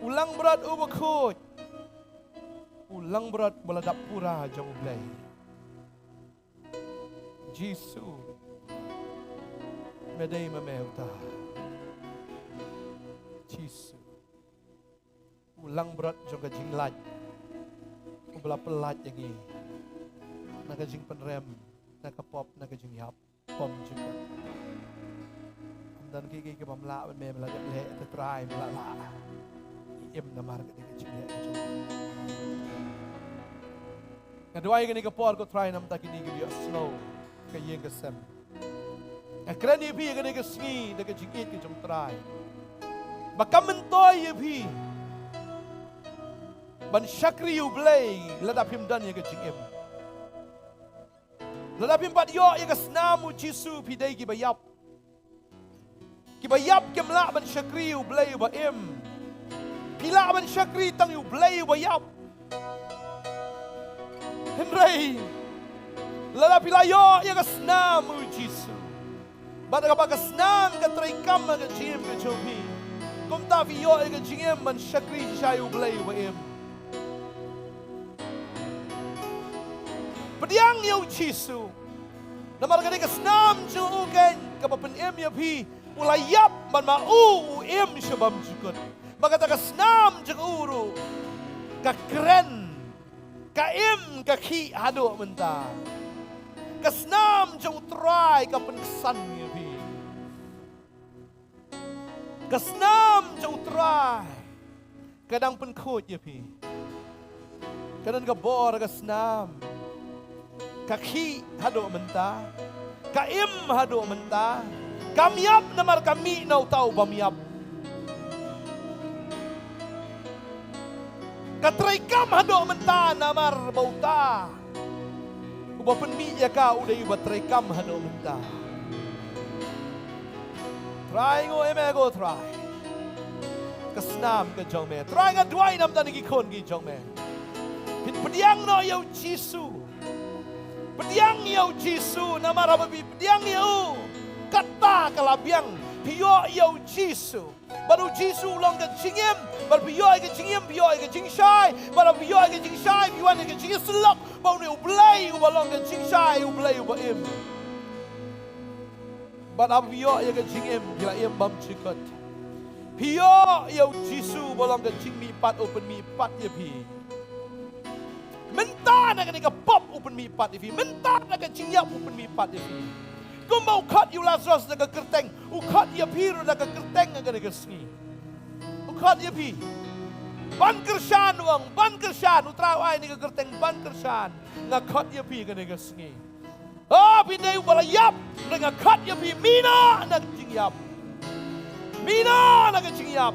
U langbrot uba khuid. U langbrot uba la dap pura jong U Blei. Jisu, me dei ma me uta. Jisu, u langbrot jong ka jinglait, uba la pynlait ïa ngi na ka jingpynrem, na ka pop, na ka jingïap. Pom jingkut. Ym don kiei kiei ki bym lah, me me la dep leh, te Trai me la lah. Ngi im namar ka dei ka jingleh ka jong me. Nga duwai kane ka por ko Trai na bynta kine kiba ïohsngew ka ïing ka sem. Nga kren ïa phi kane ka sngi da ka jingïeit ka jong Trai, ba kam myntoi ïa phi ban shakri ïa U Blei lada phim don ïa ka jingim. Lada phim pat ïoh ïa ka snam U Jisu, phi dei kiba ïap. Kiba ïap kim lah ban shakri ïa U Blei uba im. Phi lah ban shakri tang ïa U Blei uba ïap. Hynrei lada phi la ïoh ïa ka snam U Jisu, bad kaba ka snam ka treikam ha ka jingim ka jong phi, kumta phi ïoh ïa ka jingim ban shakri shisha ïa U Blei uba im. Pdiang ïa U Jisu. Namar ka dei ka snam jong u keiñ kaba pynim ïa phi, u la ïap, bad ma u u im sha bymjukut. Bad kata ka snam jong u ruh ka kren, ka im, ka khih haduh mynta. Ka snam jong U Trai ka pynksan ïa phi. Ka snam jong U Trai ka dang pynkhuid ïa phi. Ka don ka bor ka snam. Ka khih haduh mynta. Ka im haduh mynta. Kam ïap namar ka mih na uta u bym ïap. Ka treikam haduh mynta namar ba uta uba pynmih ïa ka u dei uba treikam haduh mynta. Trai, nguh ïa me ko Trai. Ka snam ka jong me Trai, nga duwai na bynta ki khun ki jong me. Phin pdiang noh ïa U Jisu. Pdiang ïa U Jisu, namar haba phi pdiang ïa u, kata ka la biang. Phi ïoh ïa u Jisu. Bad u Jisu u long ka jingim. Bad phi ïoh ïa ka jingim, phi ïoh ïa ka jingshai. Bad phi ïoh ïa ka jingshai, phi wan ïa ka jingïasyllok. Bad une u Blei uba long ka jingshai, u Blei uba im. Bad haba phi ïoh ïa ka jingim, phi la im bymjukut. Phi ïoh ïa u Jisu uba long ka jingmihpat, u pynmihpat ïa phi. Mynta na kane ka pop u pynmihpat ïa phi. Mynta na ka jingïap u pynmihpat ïa phi. Kumba u khot ïa u Lazarus na ka kyrteng, u khot ïa phi ruh na ka kyrteng ha kane ka sngi. U khot ïa phi. Ban kyrshan u ong, ban kyrshan, u Trai u ai na ka kyrteng ban kyrshan. Nga khot ïa phi kane ka sngi. O, phi dei uba la ïap, nga khot ïa phi, mih noh na ka jingïap. Mih noh na ka jingïap.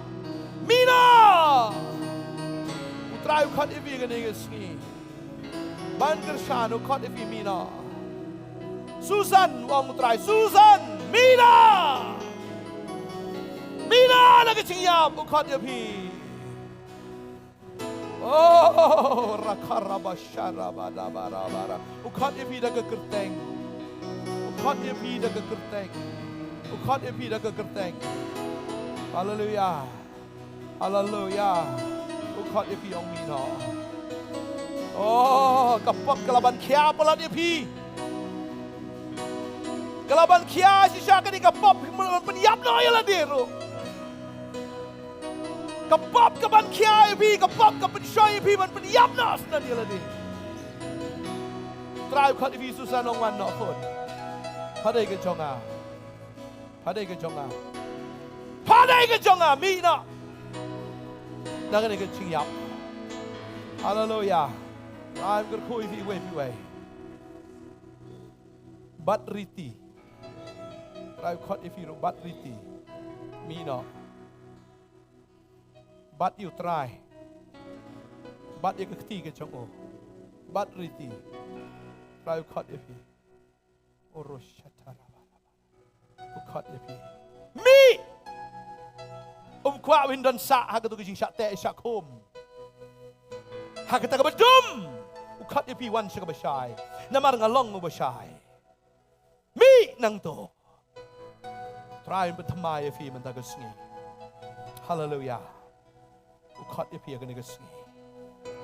Mih noh. U Trai u khot ïa phi kane ka sngi. Ban kyrshan u khot ïa phi, mih noh. Susan, u ong u Trai, Susan, mih noh. Mih noh na ka jingïap, u khot ïa phi. Oh, rakarabasharabadabarabara. U khot ïa phi da ka kyrteng. U khot ïa phi da ka kyrteng. U khot ïa phi da ka kyrteng. Haleluya. Haleluya. U khot ïa phi, ong, mih noh. Oh, ka pop ka la ban khia palat ïa phi. Ka la ban khia shisha kane ka pop, ban pynïap noh ïa lade ruh. Ka pop ka ban khia ïa phi, ka pop ka pynshoi ïa phi ban pynïap noh shisha ïa lade. Trai u khot ïa phi, Susan, ong, wan noh khun. Pha dei ka jong nga. Pha dei ka jong nga. Pha dei ka jong nga, mih noh. Na kane ka jingïap. Haleluya. Trai u kyrkhu ïa phi iwei pa iwei. Bat Riti. Trai u khot ïa phi ruh, Bat Riti. Mih noh. Bat ïa u Trai. Bat ïa ka kti ka jong u. Bat Riti. Trai u khot ïa phi. Oroshatarabara. U khot ïa phi. Mih! Um kwah ban don sah ha katu ka jingshah teh shah khum. Ha kata kaba dum. U khot ïa phi, wan sha kaba shai. Namar nga long uba shai. Mih nangto. Trai un pynthymmai ïa phi mynta ka sngi. Haleluya. U khot ïa phi ha kane ka sngi.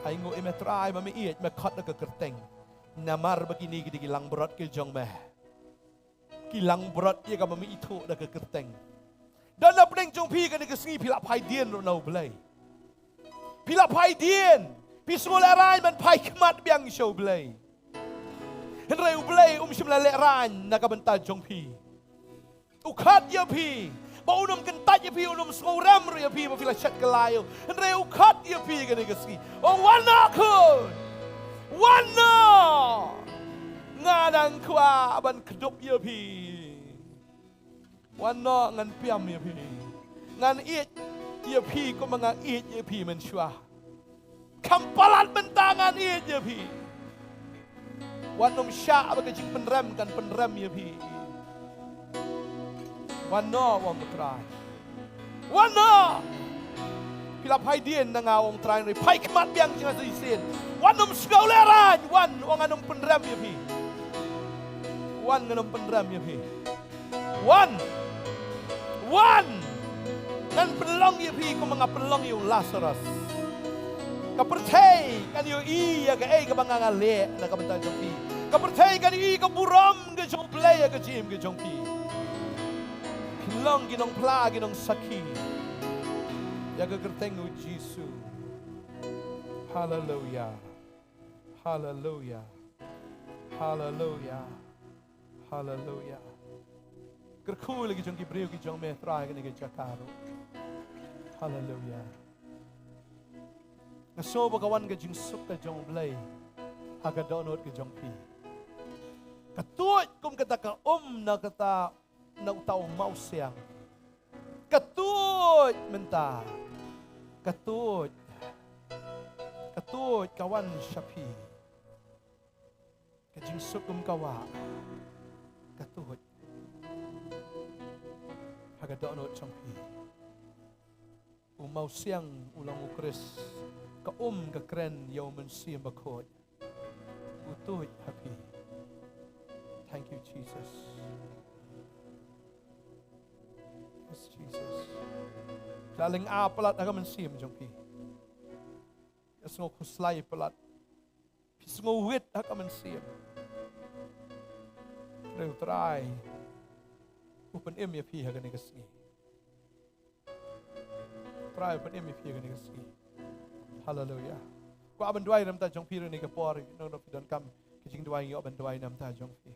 Ai nguh ïa me Trai ba me ïeit, me khot da ka kyrteng. Namar ba kine ki dei ki langbrot ki jong me. Ki langbrot ïa kaba me ithuh da ka kyrteng. Don na pdeng jong phi kane ka sngi phi la phai dien ruh na U Blei. Phi la phai dien. Phi sngew lehraiñ ban phai khmat biang sha U Blei. Hynrei U Blei um shym la lehraiñ na ka bynta jong phi. U khot ïa phi. Ba un ym kyntait ïa phi, un ym sngewrem ruh ïa phi ba phi la shet kylla ïa u. Hynrei u khot ïa phi kane ka sngi. Ong, wan noh khun. Wan noh. Nga dang kwah ban kdup ïa phi. Wan noh, ngan pdiang ïa phi. Ngan ïeit ïa phi kumba nga ïeit ïa phi mynshuwa. Kham palat mynta ngan ïeit ïa phi. Wat nym shah ba ka jingpynrem kan pynrem ïa phi. Wan noh, ong u Trai. Wan noh. Phi la phai dien na nga, ong u Trai, hynrei phai khmat biang jong nga sa shisien. Wat nym sngewlehraiñ, wan, ong, ngan nym pynrem ïa phi. Wan, ngan nym pynrem ïa phi. Wan. Wan. Ngan pynlong ïa phi kumba nga pynlong ïa u Lazarus. Ka pyrthei kan ïohi ïa kaei kaba nga nga leh na ka bynta jong phi. Ka pyrthei kan ïohi ka burom ka jong U Blei ïa ka jingim ka jong phi. Phin long ki nongphla, ki nongsakhi ïa ka kyrteng U Jisu. Haleluya. Haleluya. Haleluya. Haleluya. Kyrkhu ïa la ki jong ki briew ki jong me Trai kane ka jaka ruh. Haleluya. Nga sngew ba ka wan ka jingsuk ka jong U Blei ha ka dohnud ka jong phi. Ka tuid kum kata ka um na kata, na uta u mawsiang. Ka tuid mynta. Ka tuid. Ka tuid ka wan sha phi. Ka jingsuk kum ka wah. Ka tuid ha ka dohnud jong phi. U mawsiang u long U Khrist. Ka um ka kren ïa U Mynsiem Bakhuid. U tuid ha phi. Thank you, Jesus. Phi la lyngngoh palat ha ka mynsiem jong phi. Phi sngew khuslai palat. Phi sngew wit ha ka mynsiem. Hynrei U Trai u pynim ïa phi ha kane ka sngi. U Trai u pynim ïa phi ha kane ka sngi. Haleluia. Kwah ban duwai na ka bynta jong phi ha kane ka por, nongno phi donkam ka jingduwai, ngi kwah ban duwai na ka bynta jong phi.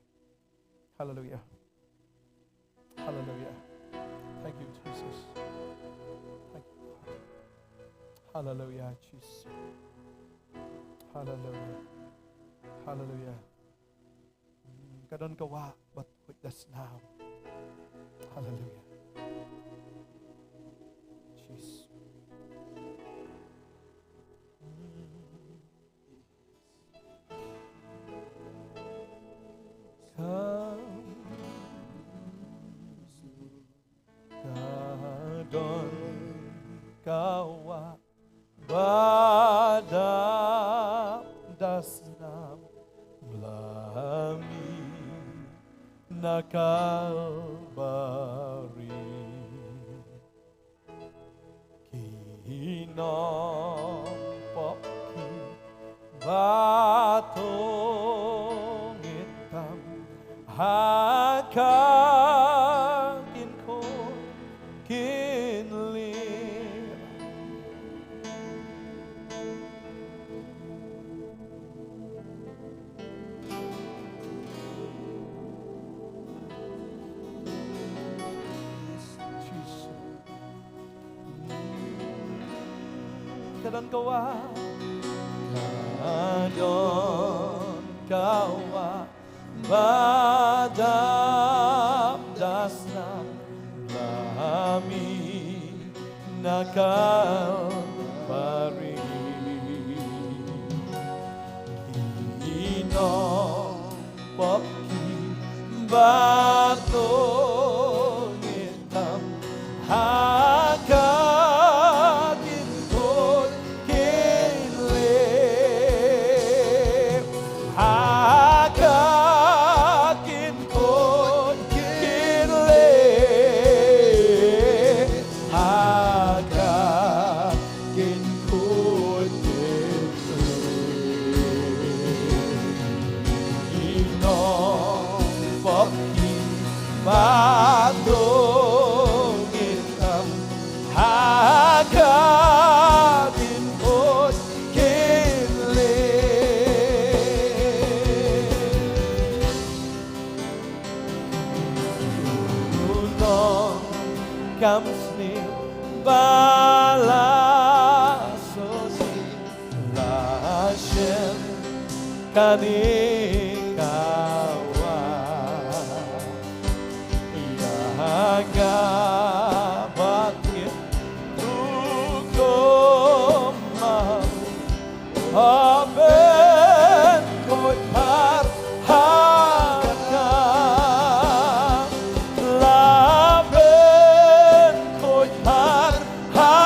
Haleluia. Haleluia. Thank you, Jesus. Thank you, Lord. Haleluia, Jesus. Haleluia. Haleluia. Hmm, ka don ka wah ba tuid da snam. Haleluia. Jesus. Ka don ka wah ba dap da snam, la mih na Kalbari. Ki nongpop kiba to ngeit tam ha ka kin khot kin leh. Ka don ka wah, ka don ka wah ba dap da snam, la mih na Kalbari. Ki nongpop kiba to ngeit tam ha ka kin khot kin leh, ha ka kin khot kin leh, ha ka kin khot kin leh. Ki nongpop kiba to ngeit tam ha ka kin khot kin leh. U nongkam sniew ba la sngewsih la shem kane ka wah. Ïa nga bad ngi rukom ma Haben khuid phar ha ka. Laben khuid phar ha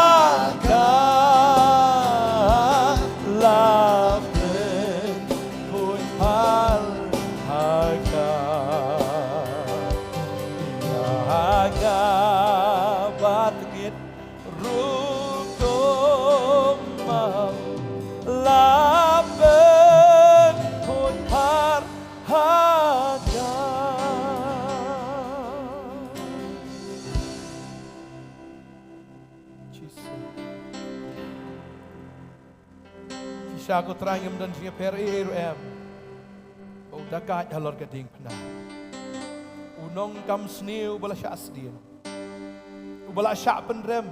ka. Laben khuid phar ha ka. Ïa nga bad ngi rukom ma Laben khuid phar ha ka. Jisu. Shisha ko Trai ngim don jingïapher ei ei ruh em ba u da kait halor ka diengphna. U nongkam sniew uba la shah sdien, uba la shah pynrem.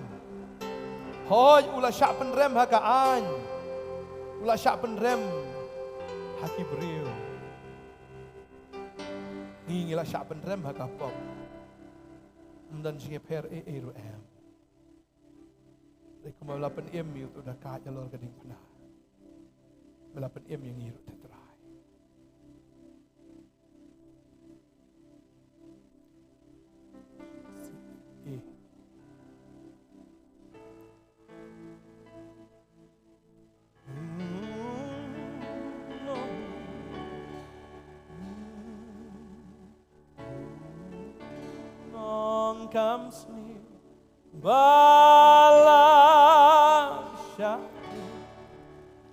Hooid, u la shah pynrem ha ka aiñ, u la shah pynrem ha ki briew. Ngi, ngi la shah pynrem ha ka pop. Ym don jingïapher ei ei ruh em. Dei kumba la pynim ïa uto u da kait halor ka diengphna, ba la pynim ïa ngi ruh te Trai. Eh. Nongkam sniew Ba la shah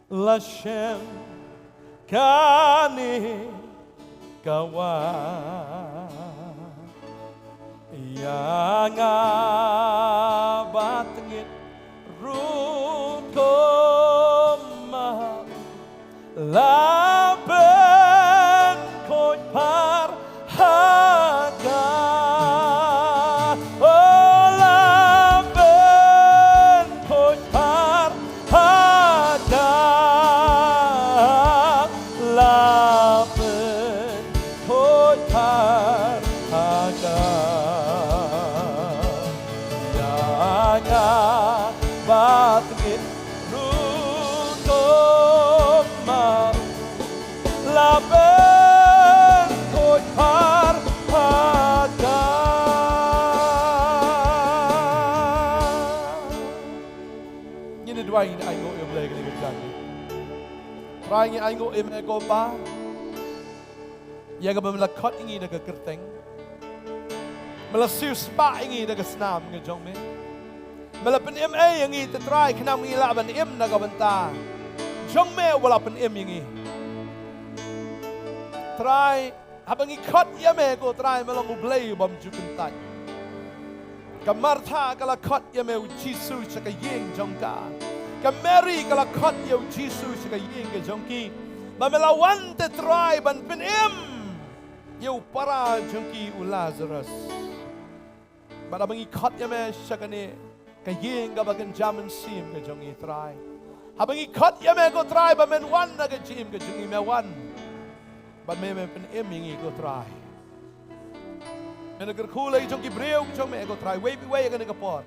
la shem kane ka wah. Ïa nga ba tngit rukom ma la pynkhuid par ha ka. O la pynkhuid par ha ka. La pynkhuid par ha ka. Ïa nga ba tngit rukom ma la pynkhuid par ha ka. Ngin ïa duwai, ngin ainguh ïa U Blei kane ka janmiet. Trai, ngi ainguh ïa me ko Pa, ïa kaba me la khot ïa ngi da ka kyrteng. Me la siewspah ïa ngi da ka snam ka jong me. Me la pynim ei ïa ngi, te Trai, khnang ba ngi lah ban im na ka bynta jong me uba la pynim ïa ngi. Trai, haba ngi khot ïa me ko Trai, me long U Blei u bym ju kyntait. Ka Martha ka la khot ïa me U Jisu sha ka ïing jong ka. Ka Mary ka la khot ïa U Jisu sha ka ïing ka jong ki. Ba me la wan, te Trai, ban pynim ïa u para jong ki u Lazarus. Bad haba ngi khot ïa me sha kane ka ïing kaba kynja mynsiem ka jong ngi Trai, haba ngi khot ïa me ko Trai ba men wan na ka jingim ka jong ngi, me wan. Bad me, me pynim ïa ngi ko Trai. Men kyrkhu la ki jong ki briew jong me ko Trai, uwei pa uwei ha kane ka por.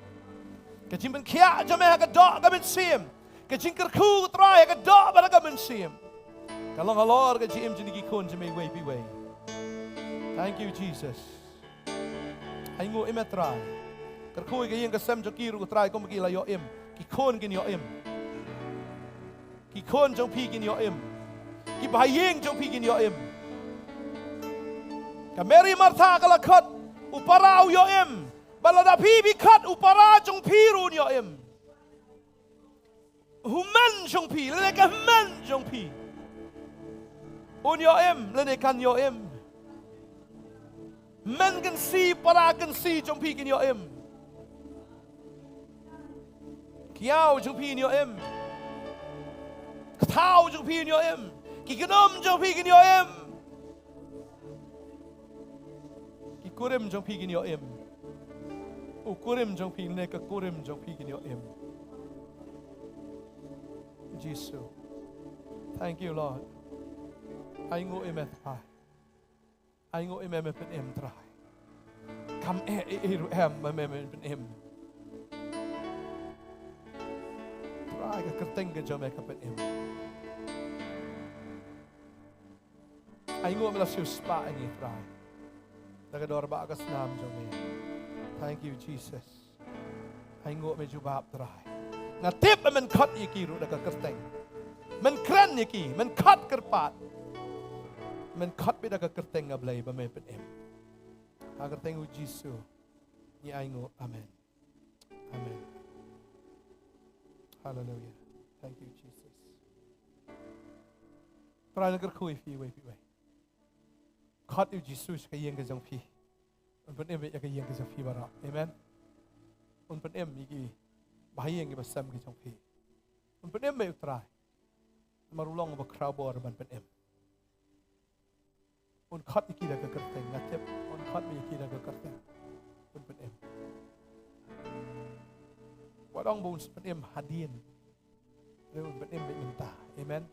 Ka jingpynkhiah jong me ha ka doh ka mynsiem, ka jingkyrkhu ko Trai ha ka doh bad ha ka mynsiem, ka long halor ka jingim jong ki khun jong me uwei pa uwei. Thank you, Jesus. Ainguh ïa me Trai. Kyrkhu ïa ka ïing ka sem jong ki ruh ko Trai, kum ki la ïoh im. Ki khun kin ïoh im. Ki khun jong phi kin ïoh im. Ki bahaïing jong phi kin ïoh im. Ka Mary Martha ka la khot u para u ïoh im. Bad lada phi phi khot, u para jong phi ruh un ïoh im. U hynmen jong phi lane ka hynmen jong phi un ïoh im lane kan ïoh im. Hynmen kynsi, para kynsi jong phi kin ïoh im. Ki aw jong phi kin ïoh im. Ki thaw jong phi kin ïoh im. Ki kynum jong phi kin ïoh im. Ki kurim jong phi kin ïoh im. U kurim jong phi ne ka kurim jong phi kin ïoh im. Jisu. Thank you, Lord. Ainguh ïa me Trai. Ainguh ïa me, me pynim Trai. Kam eh ei ei ruh em, me, me, me pynim. Trai, ka kyrteng ka jong me ka pynim. Ainguh me la siewspah ïa ngi Trai da ka dor bad ka snam jong me. Thank you, Jesus. Ainguh me jubab Trai. Nga tip ba men khot ïa ki ruh da ka kyrteng. Men kren ïa ki, men khot kyrpad. Men khot beit da ka kyrteng, nga Blei, ba me pynim. Ha ka kyrteng U Jisu ngi ainguh. Amen. Amen. Hallelujah. Thank you, Jesus. Trai, nga kyrkhu ïa phi uwei pa uwei. Khot ïa U Jisu sha ka ïing ka jong phi. Un pynim ïa ka ïing ka jong phi baroh. Amen. Un pynim ïa ki bahaïing ki basem ki jong phi. Un pynim ïa U Trai. Namar u long uba khraw bor ban pynim. Un khot ïa ki da ka kyrteng, nga tip un khot ïa ki da ka kyrteng. Un pynim. Wat ong ba un pynim hadien. Hynrei un pynim beit mynta. Amen.